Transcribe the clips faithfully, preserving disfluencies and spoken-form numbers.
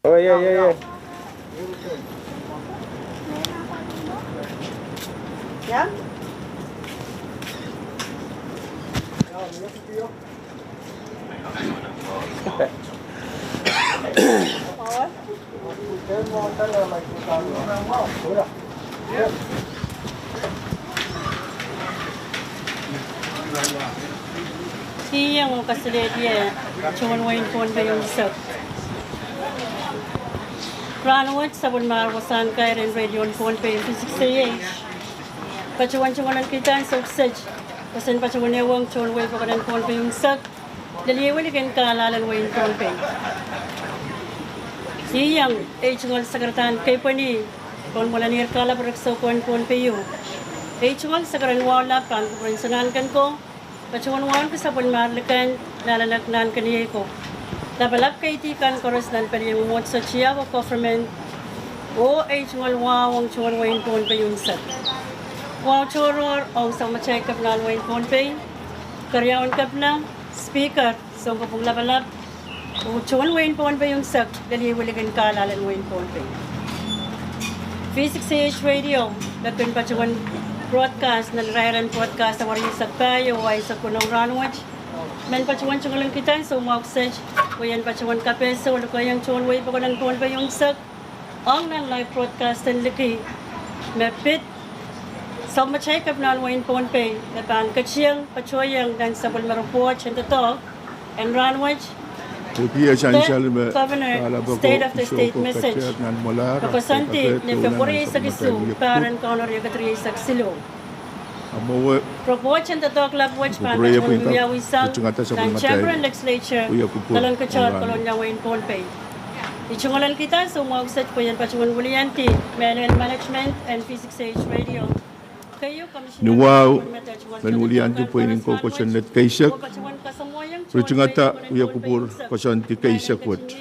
Oh, yeah, yeah, yeah. Kihong oh kasalehda tohn wehin Pohnpei unsek. Rahnwet sapwellimar wasahn kair en Radio Pohnpei V six A H patohwan tungoalenki ansou kiset, pwe sen patohwan ehuong tohn wehi pokon en Pohnpei unsek, lel iei wilikin kahlahl en wehin Pohnpei. Kihong ei tungoal sakaradahn keipweni, pwon mwoalen kahlap erekiso pwon Pohnpei u. Ei tungoal sakaradahn wahu lap pahn kupwuren Sanahnken ko, patohwan wauneki sapwellimar likan, lalanek nan keniei ko, lapalap keidi kan koaros nan pelian mwomwohdiso tiahk oh government, oh ei tungoal wahu ong tohn wehin Pohnpei unsek. Wahu tohrohr ong sapwellimatail kepinahn wehin Pohnpei, keriaun kepina, speaker, sounkopwung lapalap, oh tohn wehin Pohnpei unsek, lel iei wilikin kahlahl en wehin Pohnpei. V six A H Radio, me kin patohwan broadcast nan irair en broadcast awa rieisek pahieu oh eisek weneu rahnwet, men patohwan tungoalenkihda ansou mwahu kiset, pwe ien patohwan kapehse oh likeiong tohn wehi pokon en Pohnpei unsek, ong nan live broadcast en liki, me pid sapwellimatail kepinahn wehin Pohnpei, me pahn ketiong patohiong nan sapwellime report en doadoahk en rahnwet, Governor State of the State message, me koasoandi ni February eisek isuh, pahr en Kauno riekid rieisek siluh. Report en doadoahk lap wet pahn patohwan wiawi sang nan Chamber en Legislature, Kolonia wehin Pohnpei. I tungoalenkihda ansou mwahu kiset pwe ien patohwan wiliandi mehlel management en V six A H Radio. Ni wahu, men wiliandi pweinen koukosonned keisek. Ritingada wia kupwur koasoandi keisek wet.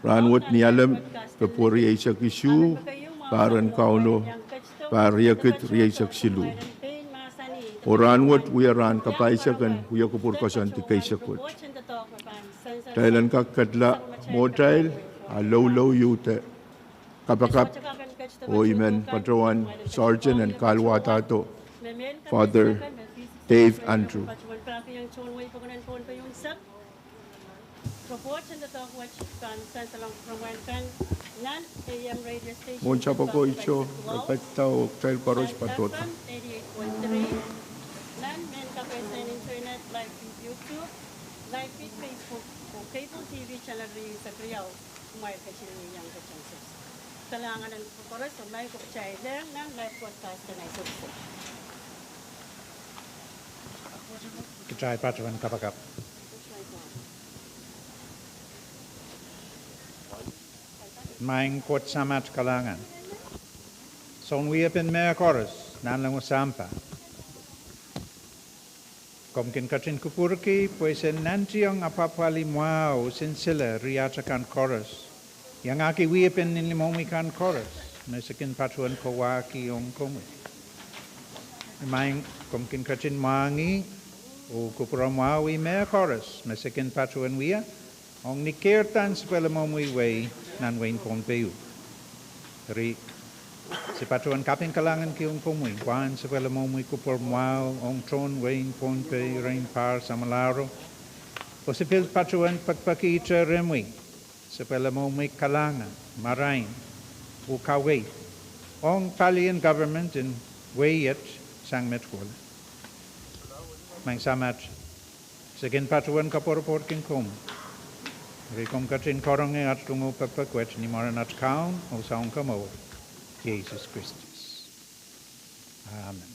Rahnwet ni Alem, February eisek isuh, pahr en Kauno, pahr riekid rieisek siluh. Oh rahnwet wia rahn kapahisek en wia kupwur koasoandi keisek wet. Kitail en kak ketla mwohtail, a loulou iuhda kapakap, oh I men patohwan Sergeant en kahlwadahdo, Father Dave Andrew. Mwohn sapwoko iso, e ketda oh kitail koaros patohdo. Nan mehn kapehse en internet, live feed YouTube, live feed Facebook, oh cable T V channel rieisek riau, kumwail ketin iang ketin sos. Kalahngan en koaros, oh ma ko kitail lel nan live broadcast en ansou kiset. Kitail patohwan kapakap. Maing Koht Samat kalahngan, Sounwiepen mehkoaros nanleng oh sampah. Komw kin ketin kupwurki pwe se nantiong apwapwalih mwahu, sinsile riatail kan koaros, iangahki wiepen nin limoumwi kan koaros me se kin patohwan kawahki ong komwi. Maing, komw kin ketin mwahngih oh kupwuromwahwih mehkoaros me se kin patohwan wia ong ni keirdahn sapwellimomwi wehi nan wehin Pohnpei u. Eri, se patohwan kaping kalahnganki ong komwi pwahn sapwellimomwi kupwuromwahu ong tohn wehin Pohnpei iren pahr samwalahro. Oh se pil patohwan pekipekihte rehmwi sapwellimomwi kalahngan, marain, oh kaweid ong palien government en wehi iet sang met kohla. Maing Samat, se kin patohwan koapworopworki komwi. Eri komw ketin karonge at tungoal pekipek wet ni mwaren at Kaun oh Sounkomour, Sises Kristus. Amen.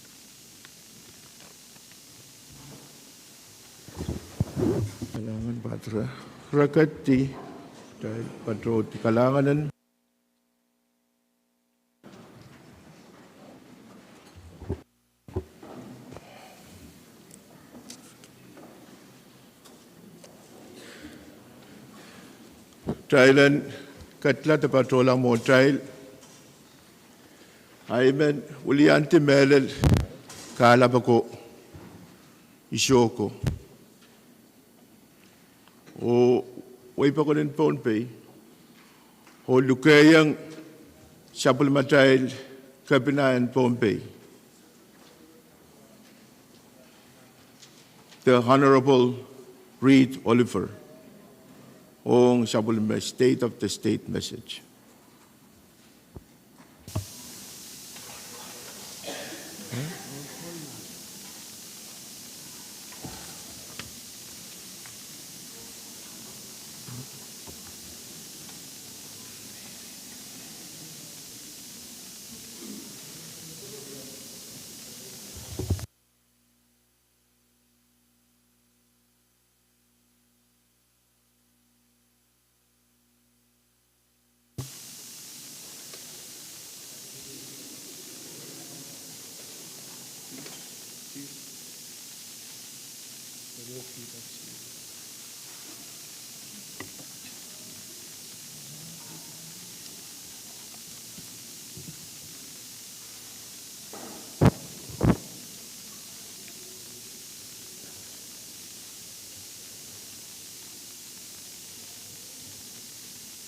Kalahngan Padre. Rekedi, kitail patohdi kalahngan en Kitail en ketla de patohla mwohtail. I men wiliandi mehlel kahlap ako, iso ko, oh wehi pokon en Pohnpei, Oh lukehiong sapwellimatail Kepina en Pohnpei, the Honorable Reed Oliver, ong sapwellime State of the State message.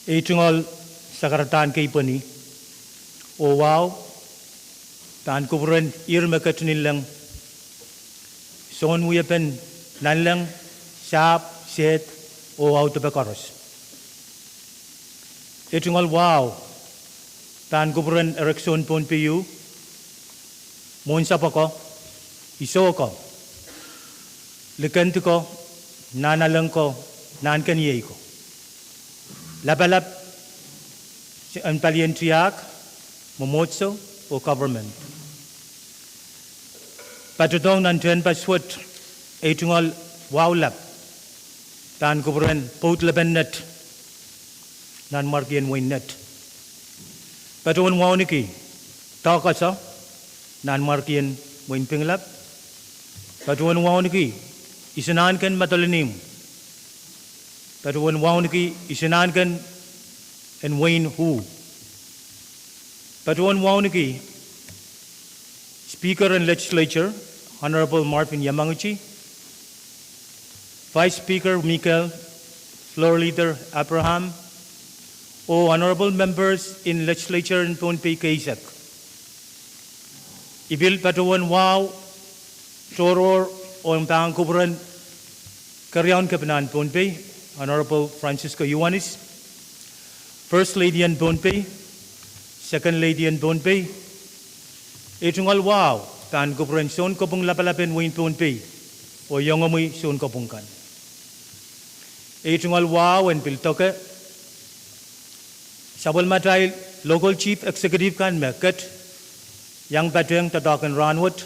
Ei tungoal sakaradahn keipweni oh wahu pahn kupwuren ihr me ketin ileng, sounwiepen nanleng, sahpw, sehd, oh audepe koaros. Ei tungoal wahu pahn kupwuren erek soun Pohnpei, mwohnsapw ako, iso ako, likend ako, nahnalek ako, nahnkeniei ako, lapalap en palien tiahk, mwomwohdiso oh government. Patohdohng nan tehnpas wet, ei tungoal wahu lap pahn kupwuren pwoud lepen net nanmwarkien wein Net. Patohwen wauneki doakoso nanmwarkien wein Pingelap. Patohwen wauneki isenahnken Madolenihmw. Patohwen wauneki isenahnken en wein Wu. Patohwen wauneki Speaker en Legislature, Honorable Marvin Yamauchi, Vice Speaker Mikel, Floor Leader Abraham, oh Honorable Members en Legislature en Pohnpei keisek. I pil patohwen wahu tohrohr ong pahn kupwuren Keriaun Kepinahn Pohnpei, Honorable Francisco Ioanis, First Lady en Pohnpei, Second Lady en Pohnpei. Ei tungoal wahu pahn kupwuren sounkopwung lapalap en wein Pohnpei oh iengomwi sounkopwung kan. Ei tungoal wahu en pil doke sapwellimatail local chief executive kan me ket iang patehng doadoahk en rahnwet,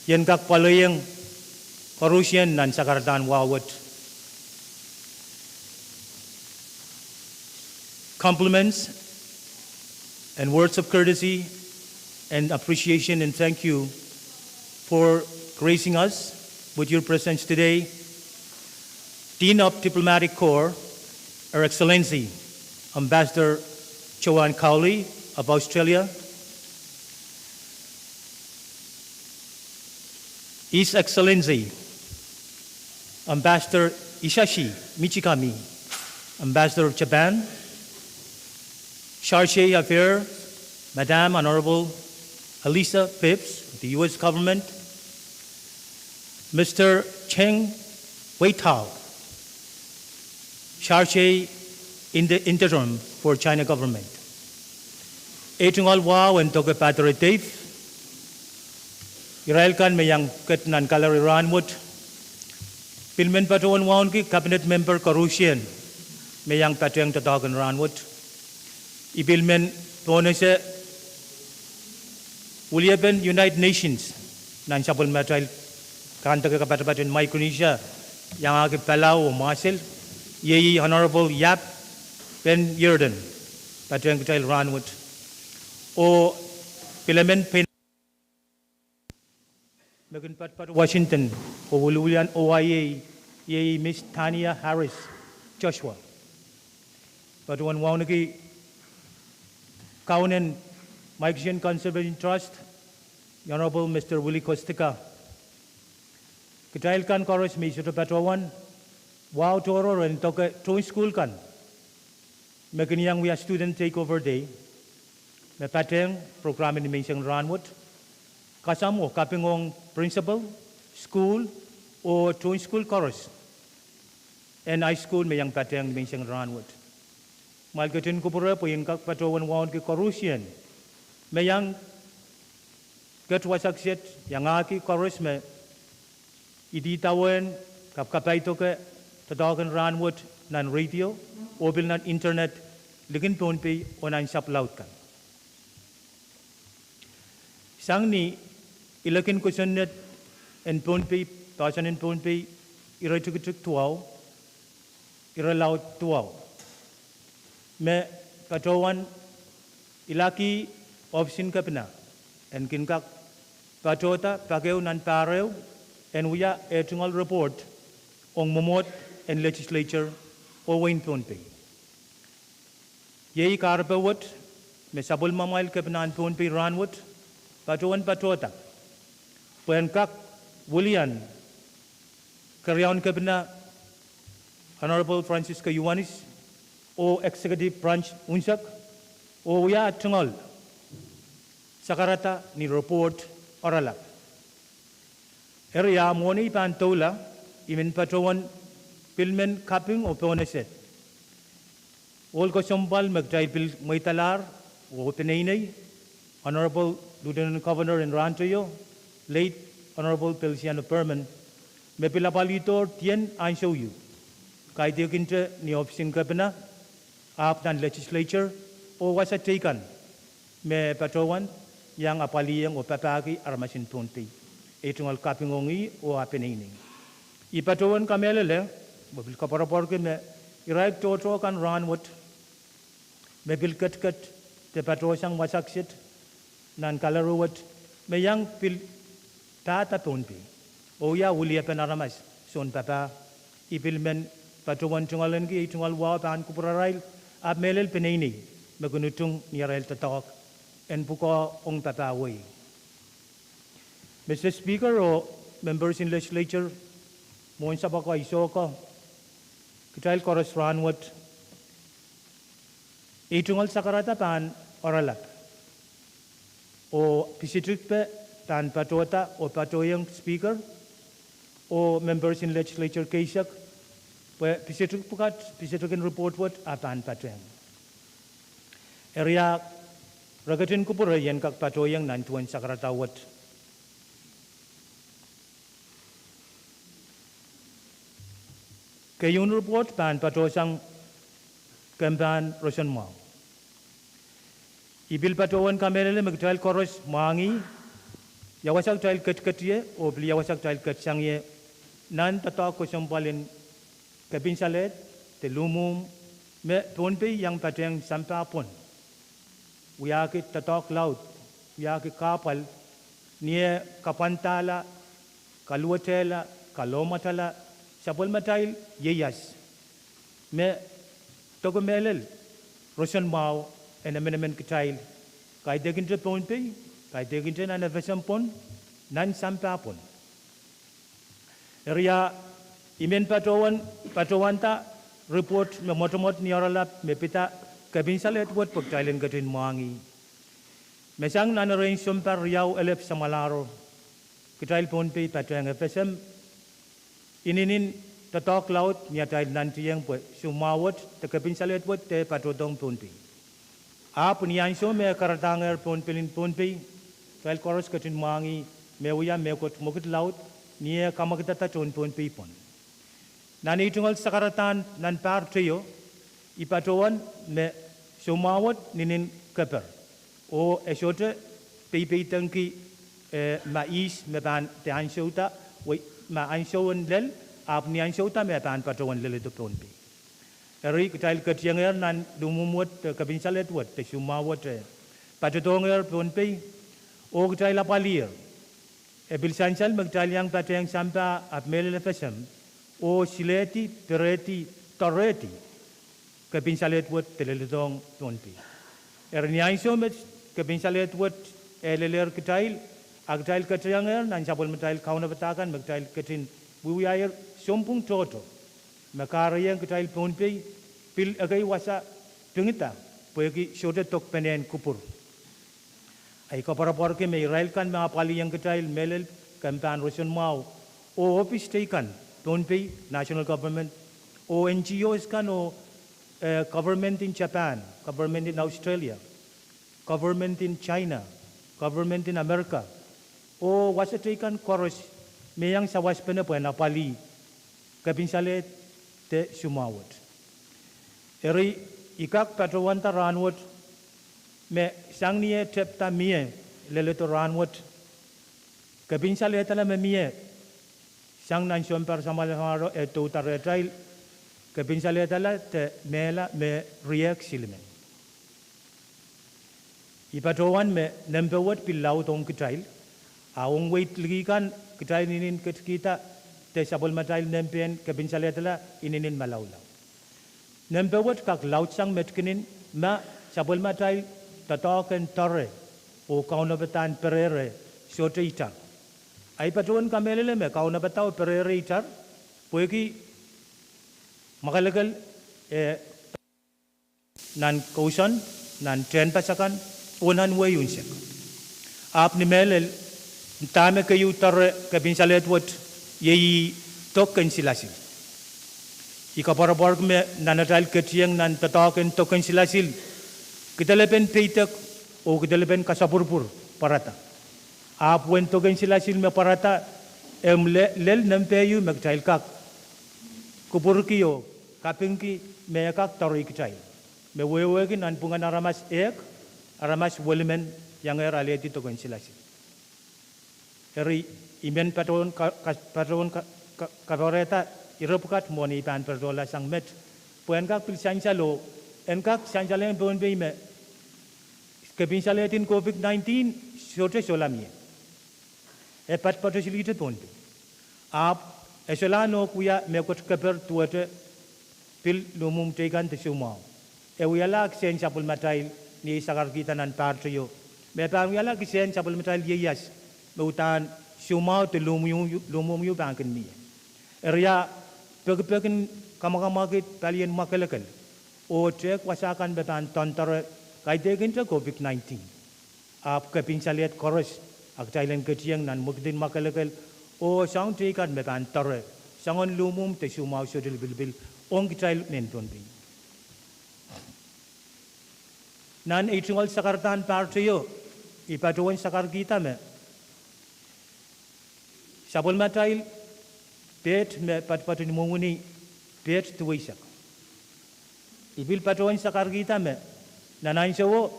ien kak pwalehiong koarosie nan sakaradahn wahu wet. Compliments and words of courtesy and appreciation and thank you for gracing us with your presence today. Dean of Diplomatic Corps, Her Excellency Ambassador Joanne Cowley of Australia, His Excellency Ambassador Hisashi Michikami, Ambassador of Japan, Chargé d'Affaires, Madame Honorable Alisa Phipps of the U S government, Mister Cheng Weitao, Chargé in the Interim for China government. Ei tungoal wahu en doke Padre Dave, irail kan me iang ket nan gallery rahnwet. Pil men patohwen wauneki cabinet member koarosie me iang patehng doadoahk en rahnwet. I pil men pohnese weliepen United Nations nan sapwellimatail kahndoke kapatapat en Micronesia, iangahki Palau oh Mwasel, iei Honorable Yap Ben Yerden, patehng kitail rahnwet. Oh pil emen pein me kin poatopoat Washington oh wiliwilian Hawaii, iei Miss Tania Harris Joshua. Patohwen wauneki kaun en Micronesia Conservation Trust, Honorable Mister Willie Kostka. Kitail kan koaros me I sohte patohwan wahu tohrohr en doke tohn sukuhl kan me kin iang wia Student Takeover Day, me patehng program en nimenseng rahnwet, kasam oh kaping ong principal, school, oh tohn school koaros en high school me iang patehng nimenseng rahnwet. Mwail ketin kupwure pwe I en kak patohwan wauneki koarusie me iang ket wasa kiset, iangahki koaros me idawehn kapkapaidoke doadoahk en rahnwet nan radio oh pil nan internet likin Pohnpei oh nan sahpw laud kan. Sang ni Ilekin Kosonned en Pohnpei, Poasonen Pohnpei, iretikitik duwau, irelaud duwau, me patohwan ilaki ohpis en kepina en kin kak patohda pak ehu nan pahr ehu en wia eh tungoal report ong mwomwohd en legislature oh wehin Pohnpei. Iei kahrepe wet me sapwellimamwail kepinahn Pohnpei rahnwet patohwan patohda pwe en kak wilian keriaun kepina Honorable Francisca Iohannis oh executive branch unsek oh wia tungoal sakarada ni report oaralap. Eri ah mwohni pahn doula, I men patohwan pil men kaping oh pohnese ohl kesempwal me kitail pil mweidalahr oh peneinei, Honorable Lieutenant Governor en rahn teio, Late Honorable Feliciano Perman, me pil apwalihdohr dien ansou ehu, kaidehkinte ni ohpis en kepina, ahpw nan legislature oh wasa teikan me patohwan iang apwaliheng oh papahki aramas en Pohnpei. Ei tungoal kaping ong ih oh ah peneinei. I patohwan kamehlele oh pil koapworopworki me irail tohto kan rahnwet me pil ketiket de patohsang wasa kiset nan kalaro wet me iang pil pahda Pohnpei oh wia wiliepen aramas sounpapah. I pil men patohwan tungoalenki ei tungoal wahu pahn kupwurarail, ahpw mehlel peneinei me kin utung ni arail doadoahk en pwukoa ong papah wehi. Mr Speaker oh members en legislature, mwohn sapwako isohko, kitail koaros rahnwet ei tungoal sakarada pahn oaralap oh pisitikpe pahn patohda oh patohieng Speaker oh members en legislature keisek pwe pisitik pwukat, pisitikin report wet ah pahn patehng. Eri ah re ketin kupwure I en kak patohieng nan duwen sakarada wet. Keieun report pahn patohsang kempahn roson mwahu. I pil patohwan kamehlele me kitail koaros mwahngih ia wasa kitail ketiket ie oh pil ia wasa kitail ketsang ie nan doadoahk kesempwal en kepin salehd de luhmwuhm me Pohnpei iang patehng sampah pwon, wiahki doadoahk laud, wiahki kahpwal, ni eh kapwandahla, kaluwetehla, kalohmwadala sapwellimatail ieias me dokemehlel roson mwahu en emenemen kitail, kaidehkinte Pohnpei, kaidehkinte nan FSM pwon, nan sampah pwon. Eri ah I men patohwan, patohwanda report me mwotomwot ni oaralap me pida kepin salehd wet pwe kitail en ketin mwahngih. Me sang nan erein sounpar riau elep samwalahro, kitail Pohnpei patehng FSM inenen doadoahk laud ni atail nantieng pwe soumwahu wet de kepin salehd wet de patohdohng Pohnpei. Ahpw ni ansou me karadahngehr Pohnpei, Pohnpei, kitail koaros ketin mwahngih me wia mehkot mwekid laud ni eh kamwekidada tohn Pohnpei pwon. Nan ei tungoal sakaradahn nan pahr teio, I patohwan me soumwahu wet inenen keper oh e sohte peipeidengki eh ma ihs me pahn de ansouda, ma ansou en lel, ahpw ni ansouda me pahn patohwan leledo Pohnpei. Eri kitail ketiengehr nan luhmwuhm wet de kepin salehd wet de soumwahu wet eh patohdohngehr Pohnpei oh kitail apwaliher. E pil sansal me kitail iang patehng sampah ahpw mehlel FSM oh silehdi, perehdi, doarehdi kepin salehd wet de leledohng Pohnpei. Eri ni ansou me kepin salehd wet e lelehr kitail, a kitail ketiengehr nan sapwellimatail kaunopada kan me kitail ketin wiewiahier sounpwong tohto me kahrehiong kitail Pohnpei pil ekei wasa pingida, pwehki sohte dok penehn kupwur. Ahi koapworopworki me irail kan me apwaliong kitail mehlel kempan roson mwahu, oh ohpis teikan, Pohnpei National Government, oh N G Os kan oh, eh, government en Japan, government en Australia, government en China, government en Amerika, oh wasa teikan koaros me iang sawaspene pwehn apwalih kepinsalehd de soumwahu wet. Eri I kak patohwanda rahnwet me sang ni eh tepda mie leledo rahnwet, kepinsalehda me mie sang nan sounpar samwalahro e douda rehtail, kepinsalehda de mehla me riehk silimen. I patohwan me nempe wet pil laud ong kitail, a ong weid liki kan kitail inenen ketikihda de sapwellimatail nempehn kepinsalehda inenen malaulau. Nempe wet kak laudsang metkinin ma sapwellimatail doadoahk en doare oh kaunopadahn perehre sohte itar. Ahi patohwan kamehlele me kaunopadao perehre itar, pwehki mwakelekel, eh, nan kousoan, nan tehnpas akan, oh nan wehi unsek. Ahpw ni mehlel, dahme keieu doare kepinsalehd wet, iei dok en silasil. I koapworopworki me nan atail ketieng nan doadoahk en dok en silasil, kidelepen peidek oh kidelepen kasapwurupwur pwarada. Ahpw uwen dok en silasil me pwarada, e mie lel nempe ieu me kitail kak kupwurki oh kapingki me e kak doare kitail. Me wehwehki nanpwungen aramas ehk, aramas welimen iangehr alehdi dok en silasil. Eri I men patohwan ka, ka, patohwan ka, ka, kaperehda ire pwukat mwohn ei pahn patohla sang met, pwe en kak pil sansal oh en kak sansalehng Pohnpei me kepinsalehd en COVID nineteen sohte solahr mie. E patopato silihte Pohnpei. Ahpw e solahr nohk wia mehkot keper duwehte pil luhmwuhm teikan de soumwahu. E wiahla kisehn sapwellimatail ni ei sakarkihda nan pahr teio, me pahn wiahla kisehn sapwellimatail ieias me uhdahn soumwahu de luhmw, luhmwuhm ieu pahn kin mie. Eri a pekipek en kamwakamwakid palien mwakelekel oh tehk wasa kan me pahn doandoare, kaidehkinte COVID nineteen. Ahpw kepinsalehd koaros, a kitail en ketieng nan mwekid en mwakelekel, oh soang teikan me pahn doare soangen luhmwuhm de soumwahu sohte lipilipil ong kitail mehn Pohnpei. Nan ei tungoal sakaradahn pahr teio, I patohwan sakarkihda me sapwellimatail peht me patopato ni mwohmw wini, peht duweisek. I pil patohwan sakarkihda me nan ahnsowo,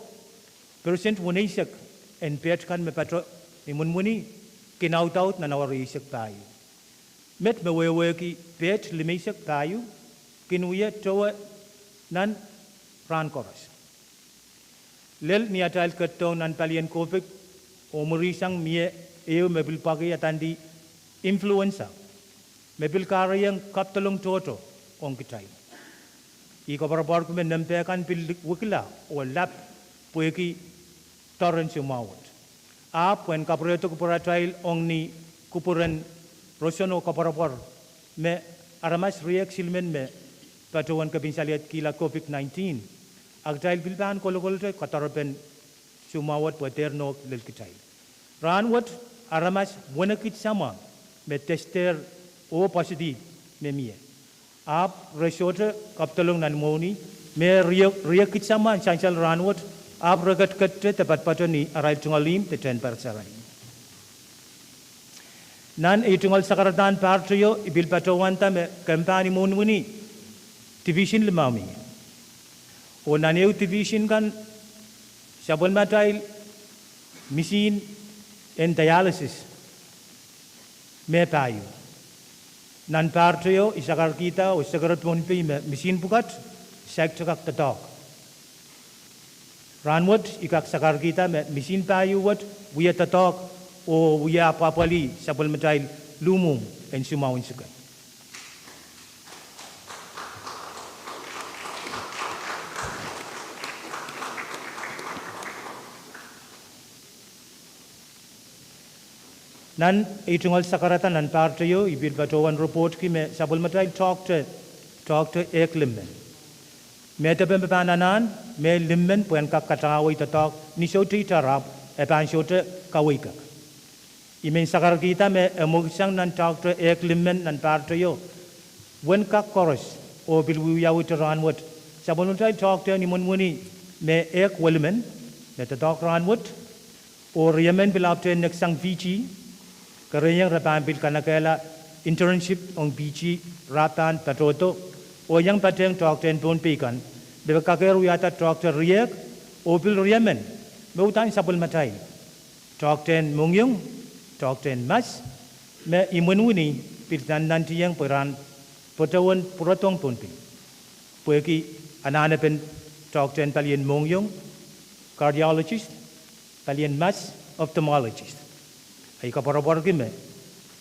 persent weneisek en peht kan me pato ni mwohmw wini kin audaud nan awa rieisek pahieu. Met me wehwehki peht limeisek pahieu kin wie towe nan rahn koaros. Lel ni atail ketidohng nan palien COVID, oh mwurin sang mie ehu me pil pwakih, adandi influenza, me pil kahrehiong kapwdolong tohto ong kitail. I koapworopworki me nempe kan pil wekila oh lap pwehki doaren soumwahu wet. Ahpw pwehn kapwurehdo kupwuratail ong ni kupwuren roson oh koapworopwor me aramas riehk silimen me patohwan kepinsalehd kihla COVID nineteen, a kitail pil pahn kolokolte kadoarepen soumwahu wet pwe dehr nohk lel kitail. Rahn wet aramas wenekid samwa me testehr oh positive me mie. Ahpw re sohte kapwdolong nan mwohni, me rie, riekid samwa en sansal rahn wet, ahpw re ketikette de patopato ni arail tungoal ihmw de tehnpas arail. Nan ei tungoal sakaradahn pahr teio, I pil patohwanda me kempa ni mwohmw wini, division limau mie. Oh nan ehu division kan, sapwellimatail misihn en dialysis me pahieu. Nan pahr teio I sakarkihda oh sekere Pohnpei me misihn pwukat saikinte kak doadoahk. Rahn wet I kak sakarkihda me misihn pahieu wet wie doadoahk oh wie apwapwalih sapwellimatail luhmwuhmw en soumwahu en suke. Nan ei tungoal sakarada nan pahr teio, I pil patohwan ripohtki me sapwellimatail toahkte, toahkte ehk limen. Mehdepe me pahn anahn me limmen pwehn kak katawei doadoahk ni soutiht ahpw e pahn sohte kaweikek. I men sakarkihda me e mwekidsang nan toahkte ehk limmen nan pahr teio wen kak koaros, oh pil wiewiawihte rahn wet. Sapwellimatail toahkte en imwinwini me ehk welimen me doadoahk rahn wet, oh riemen pil ahpwtehn neksang Fiji, kereieng re pahn pil kanekehla internship ong Fiji, re pahn patohdo, oh iang patehng toahkte en Pohnpei kan, me pil kakehr wiahda toahkte riehk, oh pil riemen me uhdahn sapwellimatail toahkte en mohngiong, toahkte en mas, me imwinwini pil nannantieng pwe rahn patohwen pwurodohng Pohnpei. Pwehki anahnepen toahkte en palien mohngiong, cardiologist, palien mas, ophthalmologist. Ei koapworopworki me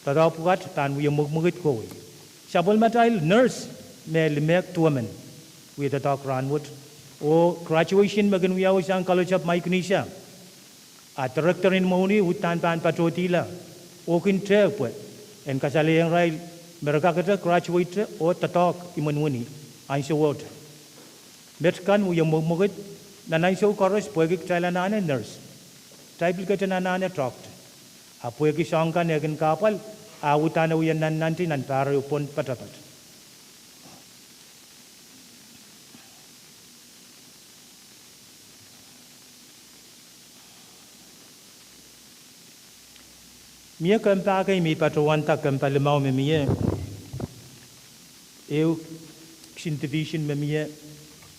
doadoahk pwukat pahn wie mwekmwekid kohwei. Sapwellimatail nurse me limehk duwemen wie doadoahk rahn wet, oh graduation me kin wiawi sang College of Micronesia. A director en mwohni uhdahn pahn patohdihla, oh kin tehk pwe en kasalehiong irail me re kakete graduate oh doadoahk imwinwini ahnsowohte. Met kan wie mwekmwekid nan ansou koaros pwehki kitail anahne nurse, kitail pil ketin anahne toahkte. A pwehki soahng kan eh kin kahpwal, a uhdahn e wie nannanti nan pahr ehu pwon poatopoat. Mie kempa kei me I patohwanda, kempa limau me mie, ehu kisin division me mie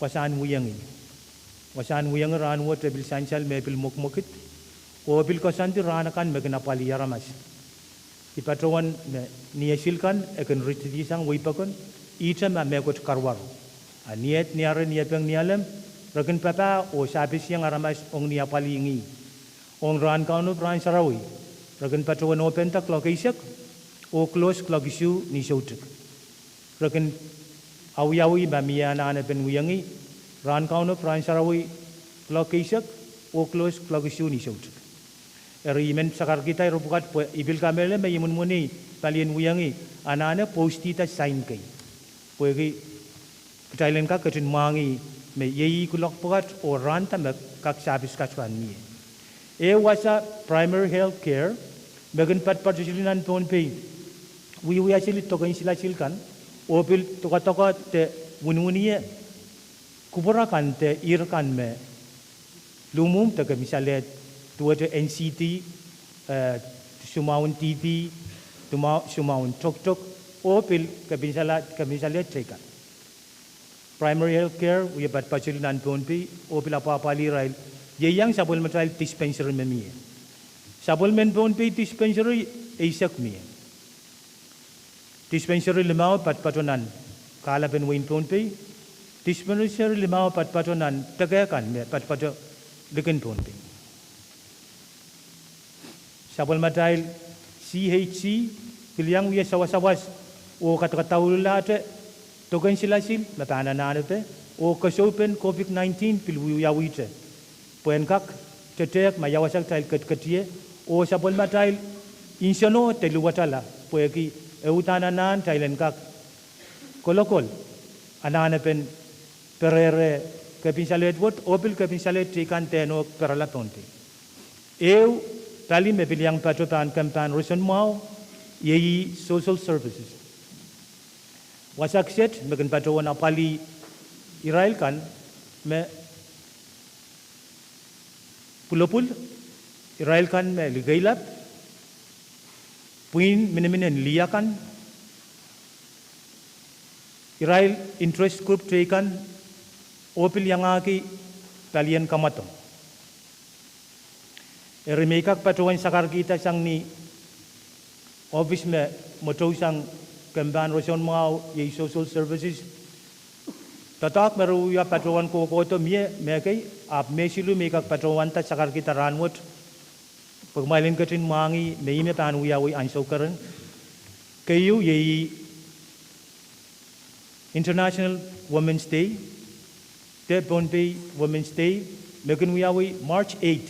wasahn wiengi. Wasahn wiengi rahn wet e pil sansal me pil mwekmwekid, oh pil koasoandi rahn akan me kin apwalih aramas. I patohwan me ni esil kan e kin ritidisang wei pokon, ihte ma mehkot karuwaru. A ni et, ni are, ni epeng, ni alem, re kin papah oh sapisieng aramas ong ni apwalih ngih. Ong Rahn Kaunop, Rahn Sarawi, re kin patohwan openda kuloak eisek oh close kuloak isuh ni soutik. Re kin awiawi ma mie anahnepen wiengi, Rahn Kaunop, Rahn Sarawi, kuloak eisek oh close kuloak isuh ni soutik. Eri I men sakarkihda ire pwukat pwe I pil kamehlele me imwinwini palien wiengi anahne postihda sign kei, pwehki kitail en kak ketin mwahngih me iei ih kuloak pwukat oh rahnda me kak sapis kasukuhl mie. Ehu wasa, primary health care, me kin patpato sili nan Pohnpei, wiewia sili doken silasil kan, oh pil dokadoka de winwinie kupwur akan de ihr kan me luhmwuhm de kepin saleht, duwehte N C D, eh, soumwahun T B, soumwahun toktok, oh pil kepin saleht teikan. Primary health care wie patpato sili nan Pohnpei, oh pil apwapwalih irail ieiang sapwellimatail dispensary me mie. Sapwellimen Pohnpei dispensary eisek mie. Dispensary limau patpato nan kahlapen wehin Pohnpei. Dispensary limau patpato nan deke kan me patpato likin Pohnpei. Sapwellimatail C H C pil iang wia sawasawas oh kadkadaulahte doken silasil me pahn anahnepe, oh kesoupen COVID nineteen pil wiewiawihte, pwehn kak tetehk ma ia wasa kitail ketiket ie, oh sapwellimatail nsenoh de luwetala, pwehki e uhdahn anahn kitail en kak kolokol anahnepen perehre kepin saleht wet oh pil kepin saleht teikan de nohk perala Pohnpei. Ehu pali me pil iang pato pahn kempahn roson mwahu iei social services. Wasa kiset me kin patohwan apwalih irail kan me pwulopwul, irail kan me likeilap, pwihn miniminen lih akan, irail interest group teikan, oh pil iangahki palien kamwadong. Eri me I kak patohwan sakarkihda sang ni ohpis me mwotousang kempahn roson mwahu iei social services, doadoahk me re wie patohwan kohkohdo mie mehkei, ahpw me siluh me I kak patohwanda sakarkihda rahn wet, pwe kumwail en ketin mwahngih me ih me pahn wiawi ansou keren. Keieu iei International Women's Day de Pohnpei Women's Day, me kin wiawi March eight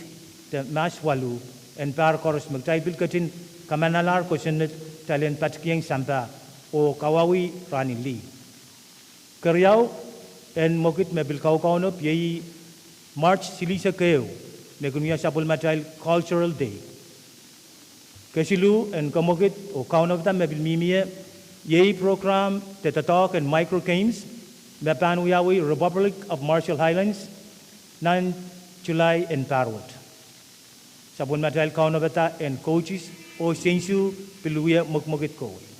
de Mahs waluh en pahr koaros, me kitail pil ketin kamanalahr kosonned kitail en patkiheng sampah oh kawauwih rahnen lih. Keriau, en mwekid me pil kaukaunope, iei March silihsek ehu, me kin wia sapwellimatail Cultural Day. Kesiluh en kemwekid oh kaunopada me pil mihmi ie, iei program de doadoahk en Micro Games, me pahn wiawi Republic of Marshall Islands, nan July en pahr wet. Sapwellimatail kaunopada en coaches oh seinsu pil wia mwekmwekid kohwei.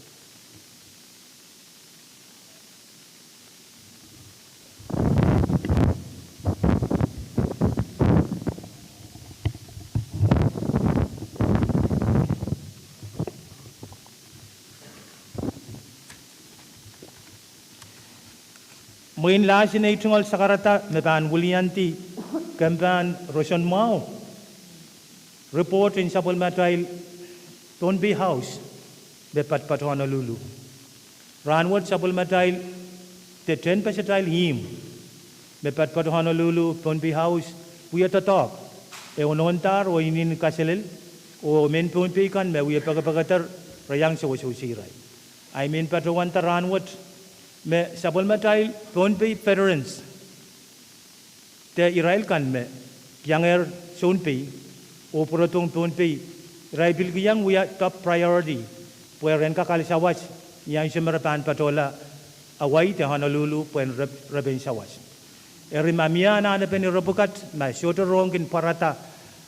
Mwein lahs en ei tungoal sakarada me pahn wiliandi kempan roson mwahu, report en sapwellimatail Pohnpei House me patopato Honolulu. Rahnwet sapwellimatail de tehnpesetail ihmw me patopato Honolulu Pohnpei House wia doadoahk, e onondahr oh inenen kaselel, oh mehn Pohnpei kan me wie pekepekeder re iang sewesewese irail. Ahi mehn patohwanda rahnwet me sapwellimatail Pohnpei veterans de irail kan me iangehr Sounpei oh pwurodohng Pohnpei, irail pil kihong wia top priority pwe ren kak ale sawas ni ansou me re pahn patohla Hawaii de Honolulu pwehn re, re pein sawas. Eri ma mie anahnepen ire pwukat ma sohte rong kin pwarada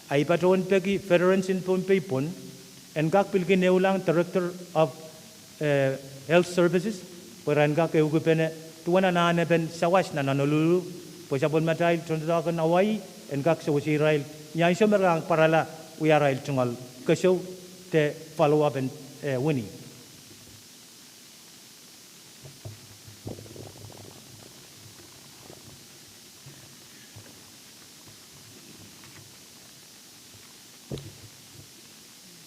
ahi patohwen peki veterans en Pohnpei pwon, en kak pil kin ehulang Director of, eh, Health Services pwe ren kak ehukipene duwen anahnepen sawas nan Honolulu, pwe sapwellimatail tohndoadoahk en Hawaii en kak sewese irail ni ansou me re pahn pwarala wia arail tungoal keseu de follow up en, eh, wini.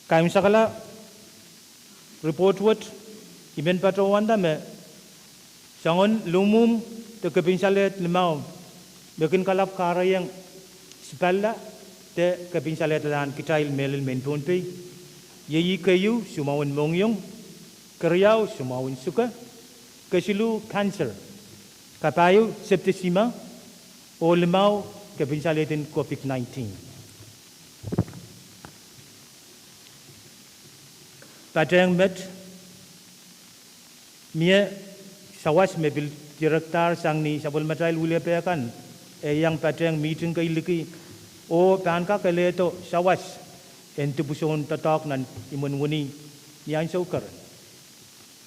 Kaimwisekala report wet, I men patohwanda me soangen limwumwum de kepinsalehd limau me kin kalap kahrehiong sipalla de kepinsalehda lahn kitail mehlel mehn Pohnpei, iei keieu soumwahu en mohngiong, keriau soumwahu en suke, kesiluh cancer, kapahieu septisima, oh limau kepinsalehd en COVID nineteen. Patehng met, mie sawas me pil direkdahr sang ni sapwellimatail wiepe kan, e iang patehng mihting kei liki, oh pahn kak elehdo sawas en dipwisoun doadoahk nan imwen wini ni ansou keren.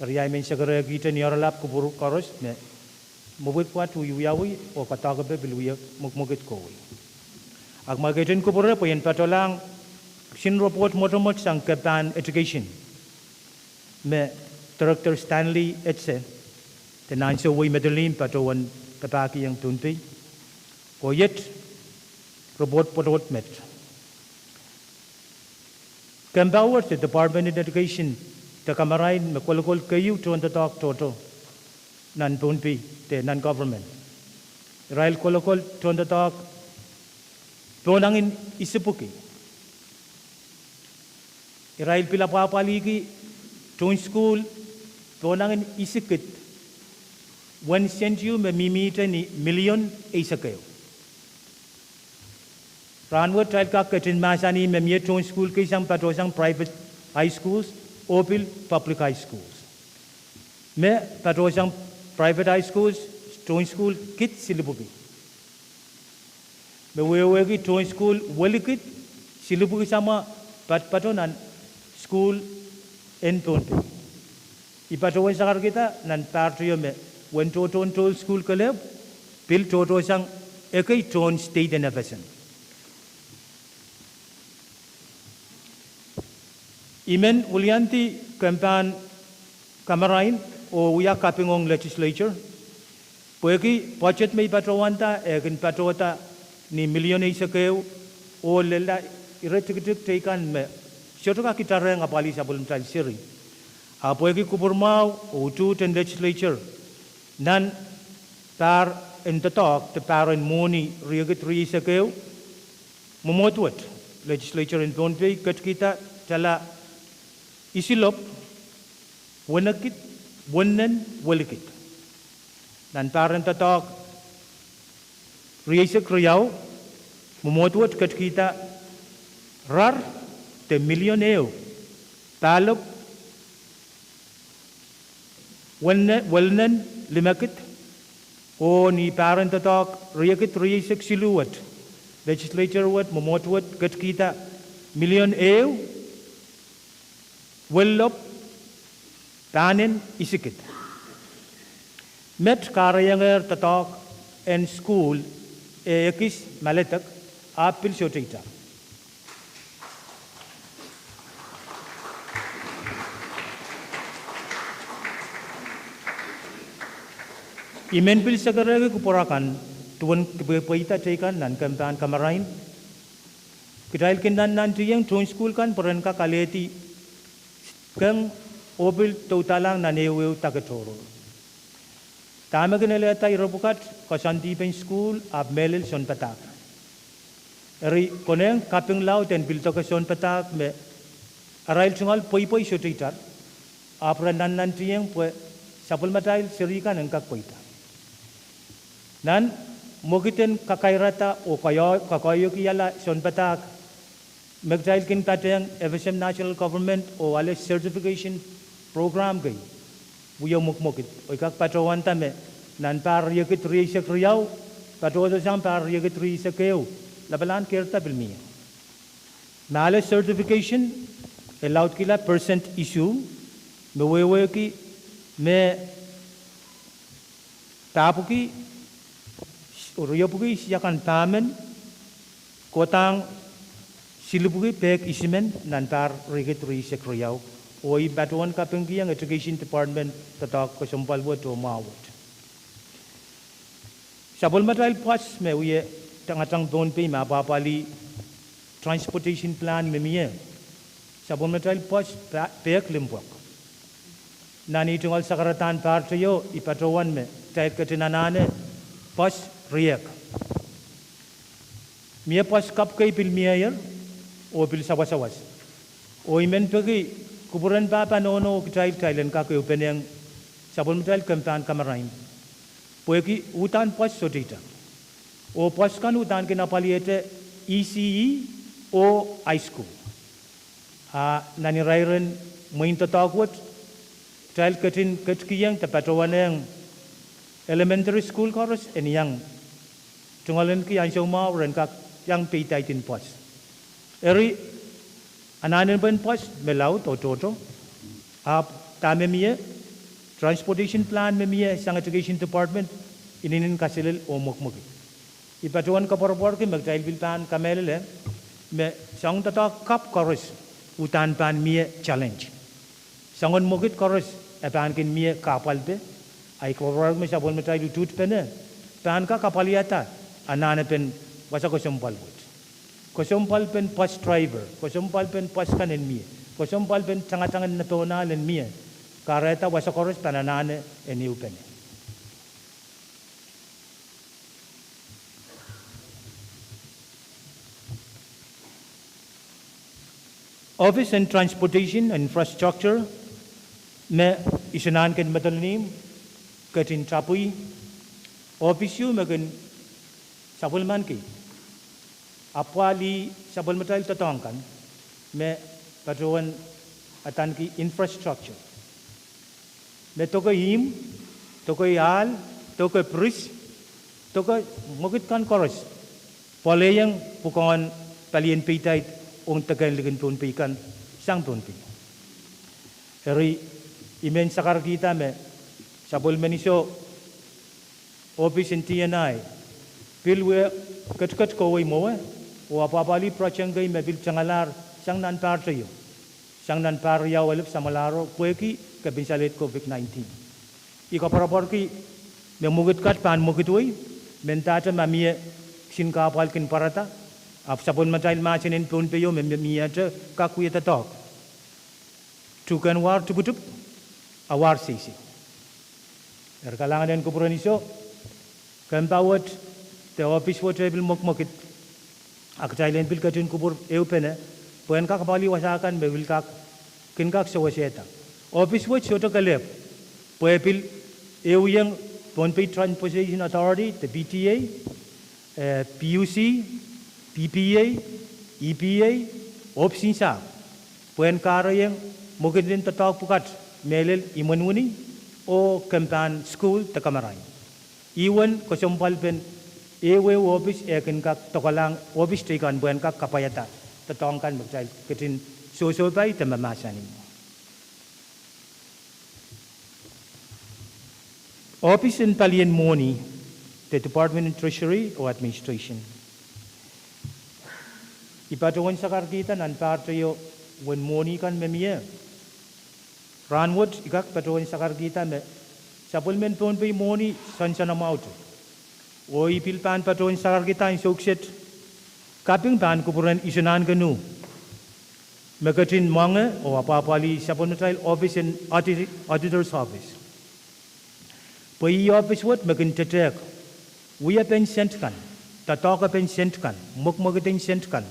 Eri I men sekerehkihte ni oaralap kupwur koaros me mwepwehk pwukat wie wiawi oh kadokepe pil wie mwekmwekid kohwei. Ahpw ma ketin kupwure pwe I en patohlahng kisin report mwotomwot sang kempan education me Director Stanley Etse de nan ansou wei medeldahn patohwan papahkihong Pohnpei, oh iet report pwotopwot met. Kempower de Department of Education de kamarain me kolokol keieu tohndoadoahk tohto nan Pohnpei de nan government. Irail kolokol tohndoadoahk pohnangin isipwiki. Irail pil apwahpwaliki tohn sukuhl pohnangin isikid, wen sent ieu me mihmihte ni milion eisek ehu. Rahnwet kitail kak ketin mahsanih me mie tohn sukuhl kei sang patohsang private high schools oh pil public high schools. Me patohsang private high schools, tohn sukuhl kid silipwuki. Me wehwehki tohn sukuhl welikid silipwuki samwa patopato nan sukuhl en Pohnpei. I patohwan sakarkihda nan pahr teio me wen tohtohn tohn sukuhl kelehpw pil tohtohsang ekei tohn state en FSM. I men wiliandi kempan kamarain oh wia kaping ong legislature, pwehki budget me I patohwanda e kin patohda ni milion eisek ehu, oh lella ire tikitik teikan me sohte kak itarehng apwalih sapwellimatail seri. Ahpw pwehki kupwur mwahu oh utuht en legislature nan pahr en doadoahk de pahr en mwohni riekid rieisek ehu, mwomwohd wet legislature en Pohnpei ketkihda tala isilopw wenekid, wennen welikid. Nan pahr en doadoahk Rieisek riau, mwomwohd wet ketkihda rar de milion ehu, pahlep welnen limekid, oh ni pahr en doadoahk riekid rieisek siluh wet, legislature wet, mwomwohd wet ketkihda milion ehu, welilop, pahnen isikid. Met kahrehiengehr doadoahk en sukuhl eh ekis maledek, ahpw pil sohte ihte. I men pil sekerehki kupwur akan duwen kipwehpweida teikan nan kempen kamarain. Kitail kin nannantieng tohn sukuhl kan pwe ren kak alehdi keng oh pil doudalahng nan ehuehu dake tohrohr. Dahme kin elehda ire pwukat koasoandi pen sukuhl ahpw mehlel sounpadahk. Eri konehng kaping laud en pil doke sounpadahk me arail tungoal pweipwei sohte ihte, ahpw re nannantieng pwe sapwellimatail seri kan en kak pweida. Nan mwekid en kakairada oh kakoahiekihla sounpadahk, me kitail kin patehng FSM National Government oh ale certification program kei, wie mwekmwekid, oh I kak patohwanda me nan pahr riekid rieisek riau, patohdo sang pahr riekid rieisek ehu, lapalahn keirda pil mie. Me ale certification, e laudkihla percent isuh, me wehwehki me pahpwiki, riepwiki isiakan pahmen, kohdahng silipwiki pehk isimen nan pahr riekid rieisek riau, oh I patohwan kapingkihong Education Department doadoahk kesempwal wet oh mwahu wet. Sapwellimatail pwoas me wie tangatang Pohnpei me apwapwalih transportation plan me mie, sapwellimatail pwoas pehk limpoak. Nan ei tungoal sakaradahn pahr teio, I patohwan me kitail ketin anahne pwoas riehk. Mie pwoas kapw kei pil mieier oh pil sawasawas, oh I men peki kupwuren pahpa nohno oh kitail, kitail en kak ehupene sapwellimatail kempen kamarain, pwehki uhdahn pwoas sohte ihte, oh pwoas kan uhdahn kin apwalihete ECE oh high school. A nan irairen mwein doadoahk wet, kitail ketin ketikihong de patohwanehng elementary sukuhl koaros en iang tungoalenki ansou mwahu ren kak iang peidahn pwoas. Eri anahnepen pwoas me laud oh tohto, ahpw dahme mie, transportation plan me mie sang Education Department inenen kaselel oh mwekmwekid. I patohwan koapworopworki me kitail pil pahn kamehlele me soangen doadoahk kapw koaros uhdahn pahn mie challenge. Soangen mwekid koaros e pahn kin mie kahpwal pe, a I koapworopworki me sapwellimatail utuhtpene pahn kak apwalihada anahnepen wasa kesempwal wet. Kesempwalpen pwoas driver, kesempwalpen pwoas kan en mie, kesempwalpen tangatangen neponahl en mie, kahrehda wasa koaros pahn anahne en ehupene. Office en Transportation Infrastructure me I sohte kin medelinihmw, ketin tapwih office ehu me kin sapwellimaniki apwalih sapwellimatail doadoahk kan me patohwan adaneki infrastructure, me doke ihmw, doke ahl, doke pris, doke mwekid kan koaros, pwoalehiong pwukoahn palien peidaid ong deke en likin Pohnpei kan sang Pohnpei. Eri I men sakarkihda me sapwellimen iso, office en T and I pil wie ketiket kohwei mwowe oh apwapwalih project kei me pil tengalahr sang nan pahr teio, sang nan pahr riau elep samwalahro pwehki kepin salehd COVID nineteen. I koapworopworki me mwekid kat pahn mwekidwei, mendahte ma mie kisin kahpwal kin pwarada, ahpw sapwellimatail mahsen en Pohnpeio me miehte kak wie doadoahk: Tuhkehn war tupwutupw, a war seisei. Eri kalahngan en kupwuren iso, kempa wet de ohpis wet e pil mwekmwekid, a kitail en pil ketin kupwur ehupene pwe en kak apwalih wasa kan me pil kak, kin kak sewesehda. Ohpis wet sohte kelehpw, pwe e pil ehuiong Pohnpei Transportation Authority de P T A, eh, P U C, P P A, E P A, ohpis en sahpw, pwehn kahrehiong mwekid en doadoahk pwukat mehlel imwen wini, oh kempahn sukuhl de kamarain. Ih uwen kesempwalpen ehuehu ohpis eh kin kak dokelahng ohpis teikan pwehn kak kapwaiada doadoahk kan me kitail ketin sohsohpai de mahmahsanih. Ohpis en palien mwohni, the Department of Treasury or Administration. I patohwan sakarkihda nan pahteio uwen mwohni kan me mie. Rahnwet I kak patohwan sakarkihda me sapwellimen Pohnpei mwohni soansoanamwahu te. Oh I pil pahn patohwan sakarkihda ansou kiset kaping pahn kupwuren Isonahnken U me ketin mwenge oh apwahpwalih sapwellimatail ohpis en audi-, Auditor's Office. Pwe ih ohpis wet me kin tetehk wiepen sent kan, doadoahkepen sent kan, mwekmwekid en sent kan,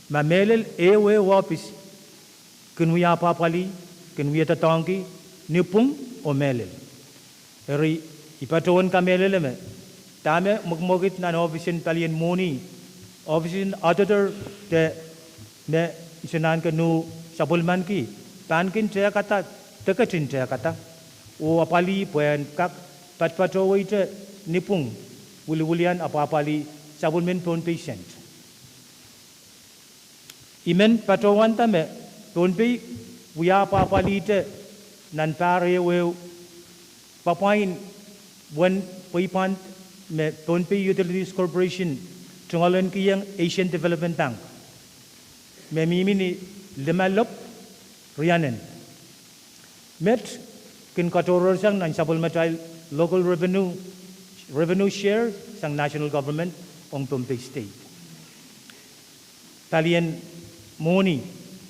ma mehlel ehuehu ohpis kin wie apwahpwalih, kin wie doadoahngki ni pwung oh mehlel. Eri I patohwan kamehlele me dahme mwekmwekid nan ohpis en palien mwohni, ohpis en auditor de me Isonahnken U sapwellimanki, pahn kin tehkada, de ketin tehkada, oh apwalih pwehn kak patopato weite ni pwung, wiliwilian apwahpwalih sapwellimen Pohnpei sent. I men patohwanda me Pohnpei wia apwahpwalihte nan pahr ehuehu pwapwain uwen pweipwand me Pohnpei Utilities Corporation tungoalenkihong Asian Development Bank, me mihmi ni lime lop rianen. Met kin katohrohrsang nan sapwellimatail local revenue, revenue share sang national government ong Pohnpei State. Palien mwohni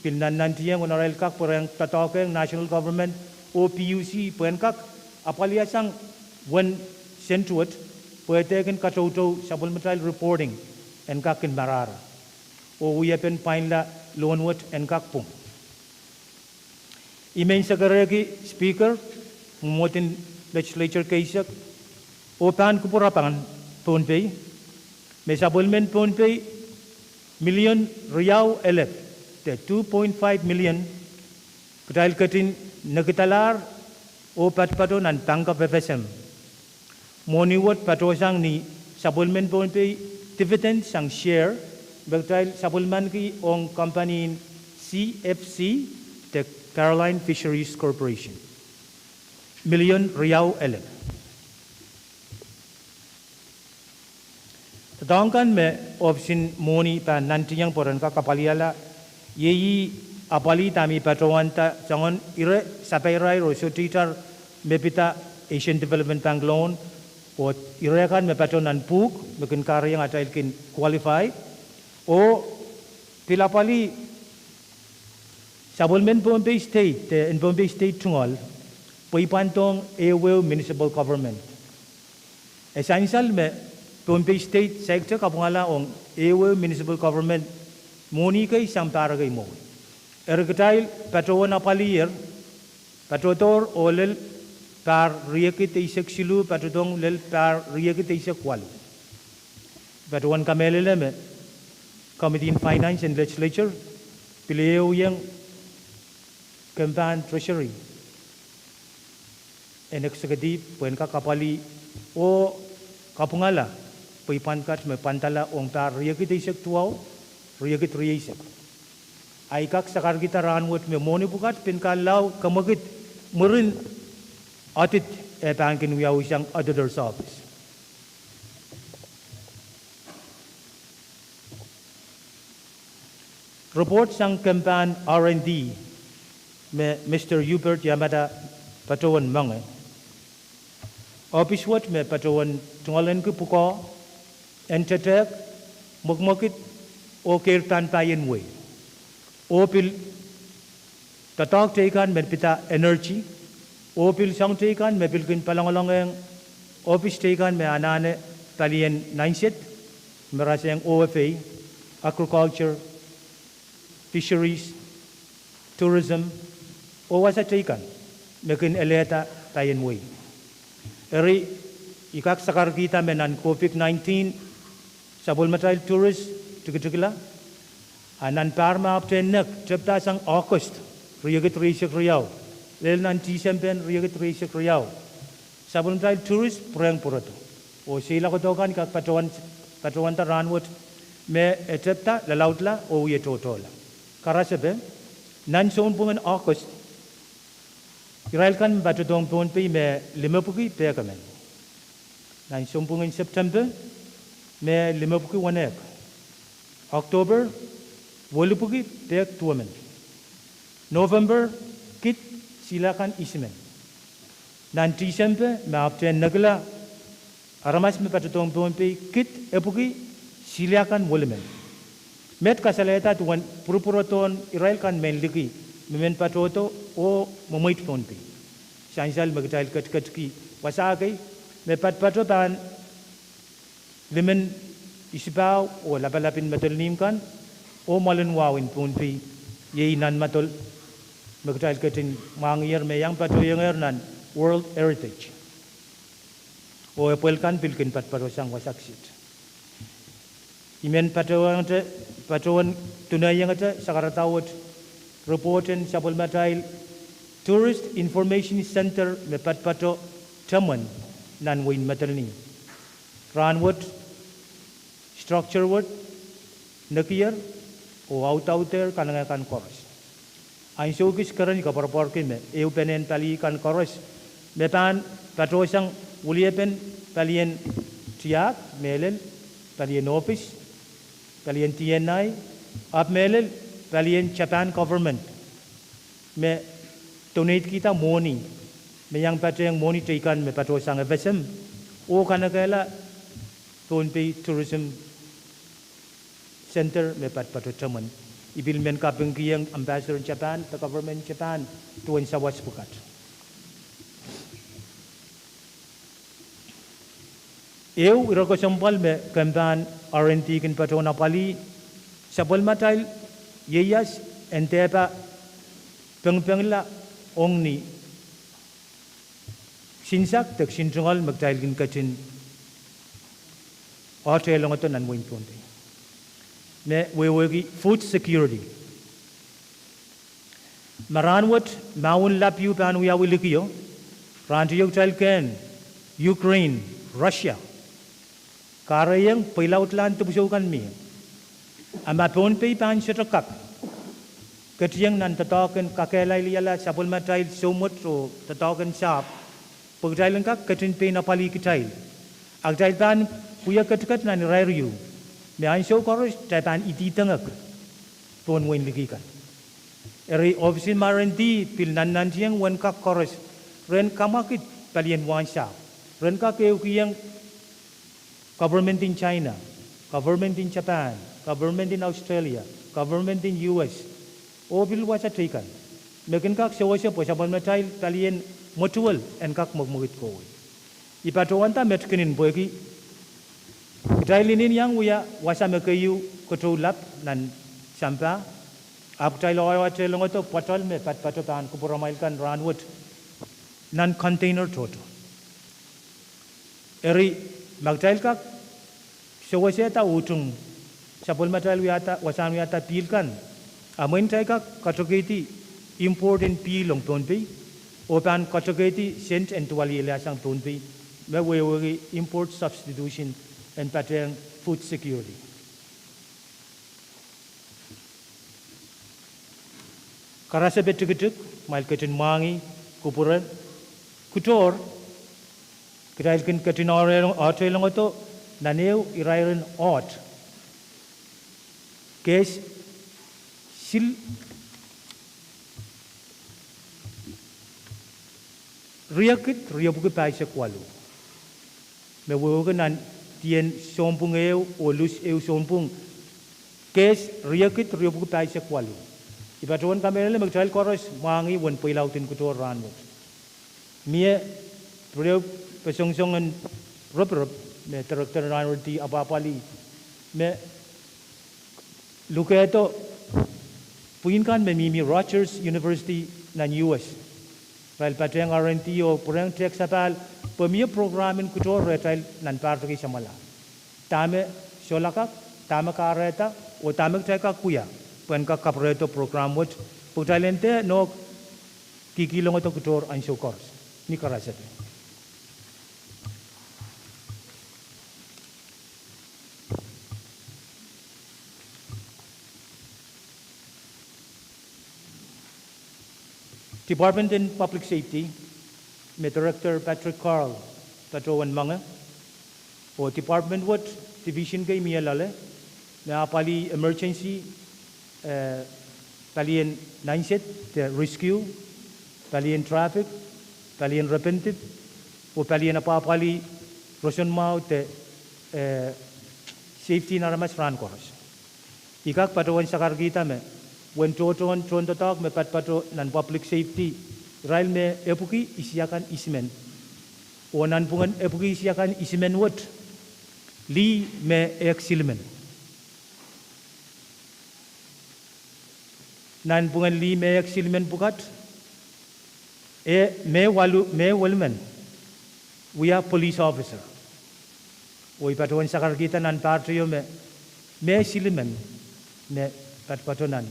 pil nannantiong uwen arail kak pwurehng doadoahkehng national government oh P U C pwehn kak apwaliasang uwen sent wet, pwe e dehr kin katoutou sapwellimatail reporting en kak kin marahra, oh wiepen pwainla loan wet en kak pwung. I men sakarehki Speaker, mwomwohden Legislature keisek, oh pahn kupwur apan Pohnpei, me sapwellimen Pohnpei milion riau elep, de two point five million, kitail ketin nekidalahr oh patopato nan Bank of F S M. Mwohni wet patohsang ni sapwellimen Pohnpei dividend sang share me kitail sapwellimanki ong kampanin C F C de Caroline Fisheries Corporation. Milion riau elep. Doadoahk kan me ohpis en mwohni pahn nantihong pwe ren kak apwalihala, iei ih apwalih dahme I patohwanda soangen ire sapeirail oh sohte itar me pid Asian Development Bank loan, oh ire kan me patoh nan pwuhk me kin kahrehiong atail kin qualify, oh pil apwalih sapwellimen Pohnpei State, eh, en Pohnpei State tungoal, pweipwandohng ehuehu municipal government. E sansal me Pohnpei State saikinte kapwungala ong ehuehu municipal government mwohni kei sang pahr ekei mwohn. Eri kitail patohwan apwaliher, patohdohr oh lel pahr riekid eisek siluh, patohdohng lel pahr riekid eisek waluh. Patohwan kamehlele me Committee on Finance and Legislature pil ehuiong kempahn Treasury en Executive pwehn kak apwalih oh kapwungala pweipwand kat me pwandala ong pahr riekid eisek duwau, riekid rieisek. Ahi kak sakarkihda rahnwet me mwohni pwukat pil kin lao kemwekid mwurin audit e pahn kin wiawisang Auditor's Office. Report sang kempahn R and D me Mister Hubert Yamada patohwan mwenge. Ohpis wet me patohwan tungoalenki pwukoa en tetehk, mwekmwekid, oh keirdan paien wehi. Oh pil doadoahk teikan me pid energy, oh pil soahng teikan me pil kin palongolongehng ohpis teikan me anahne palien nansed, me rasehng O F A, agriculture, fisheries, tourism, oh wasa teikan me kin elehda paien wehi. Eri, I kak sakarkihda me nan COVID nineteen Sapwellimatail tourist tikitikla, a nan pahr me ahpwtehn nek, tepda sang August, riekid rieisek riau, lel nan Tisempe riekid rieisek riau, sapwellimatail tourist pwurehng pwurodo. Oh seiloak kan kak patohwan, patohwanda rahnwet me e tepda, lalaudla oh wie tohtohla. Karasepe, nan sounpwungen August, irail kan me patohdohng Pohnpei me limepwiki pehkemen. Nan sounpwungen September, me limepwiki wenehk. October, welipwiki pehk duwemen. November, kid silakan isimen. Nan Tisempe, me ahpwtehn nekla, aramas me patohdohng Pohnpei kid epwiki silakan welimen. Met kasalehda duwen pwurupwurodohn irail kan mehn liki me men patohdo oh mwemweit Pohnpei. Sansal me kitail ketiketki wasa kei, me patopato pahn limen isipahu oh lapalapin medel neim kan, oh mwoalen wahu en Pohnpei, iei nan medel me kitail ketin mwahngiher me iang patohiengehr nan World Heritage. Oh epwel kan pil kin patopato sang wasa kiset. I men patohwan, patohwan dunehiengete sakaradahwet report en sapwellimatail Tourist Information Center me patopato Temwen nan wehin Madolenihmw. Rahnwet, structure wet, nekier oh audaudehr kanengekan koaros. Ansou kis keren I koapworopworki me ehupenen pali kan koaros me pahn patohsang weliepen palien tiahk, mehlel palien ohpis, palien D N I, ahpw mehlel palien Japan government me donate-kihda mwohni me iang patehng mwohni teikan me patohsang FSM oh kanekehla Pohnpei Tourism Center me patopato Temwen. I pil men kapingkihong ambassador en Japan de government en Japan duwen sawas pwukat. Ehu ire kesempwal me kempan R and D kin patohwan apwalih, sapwellimatail ieias en dehpa pengpengla ong ni kisin sak de kisin tungoal me kitail kin ketin oatehlongodo nan wehin Pohnpei, me wehwehki food security. Ma rahnwet mahwen lap ehu pahn wiawi likio, rahn teio kitail kehn Ukraine, Russia, kahrehiong pweilaudlahn dipwisou kan mie. A ma Pohnpei pahn sohte kak ketieng nan doadoahk en kakehlailiala sapwellimatail soumwet oh doadoahk en sahpw, pwe kitail en kak ketin pein apwalih kitail, a kitail pahn wia ketiket nan irair ehu me ansou koaros kitail pahn ididengek pohn wehin liki kan. Eri ohpis en R and D pil nannantieng uwen kak koaros, ren kamwakid palien wahnsahpw, ren kak ehukihong government en China, government en Japan, government en Australia, government en U S, oh pil wasa teikan, me kin kak sewese pwe sapwellimatail palien mwetuwel en kak mwekmwekid kohwei. I patohwanda met kin en pwehki kitail inenen iang wia wasa me keieu kotou lap nan sampah, ahpw kitail oaoatehlongodo pwoatal me patopato pahn kupwuramwail kan rahnwet nan container tohto. Eri, ma kitail kak sewesehda utung sapwellimatail wiahda, wasahn wiahda pihl kan, a mwein kitail kak ketokehdi import en pihl ong Pohnpei, oh pahn ketokehdi sent en duwalielahsang Pohnpei, me wehwehki import substitution en patehng food security. Karasepe tikitik, kumwail ketin mwahngih kupwure, kutohr, kitail kin ketin oatehlongodo nan ehu irairen oahd, kehs sil riekid riepwiki pahisek waluh, me wehwehki nan dien sounpwong ehu oh lus ehu sounpwong, kehs riekid riepwiki pahisek waluh. I patohwan kamehlele me kitail koaros mwahngih uwen pweilaud en kutohr rahnwet. Mie pwurehng pesongosong en ropirop me director en R and D apwapwalih, me lukehdo pwihn kan me mihmi Rutgers University nan U S, irail patehng R and D oh pwurehng tehk sapahl pwe mie program en kutohr rehtail nan pahr deke samwala. Dahme sohla kak, dahme kahrehda, oh dahme kitail kak wia pwehn kak kapwurehdo program wet, pwe kitail en dehr nohk kihkihlongodo kitohr ansou koaros. Ni karasepe. Department en Public Safety, me Director Patrick Carl patohwan mwenge, oh department wet, division kei mie loale, me apwalih emergency, eh, palien nansed de rescue, palien traffic, palien rependip, oh palien apwapwalih roson mwahu de, eh, safety en aramas rahn koaros. I kak patohwan sakarkihda me, uwen tohtohn tohndoadoahk me patopato nan public safety, irail me epwiki isiakan isimen. Oh nanpwungen epwiki isiakan isimen wet, lih me ehk silimen. Nanpwungen lih me ehk silimen pwukat, eh, me walu, me welimen wia police officer. Oh I patohwan sakarkihda nan pahteio me, me silimen me patopato nan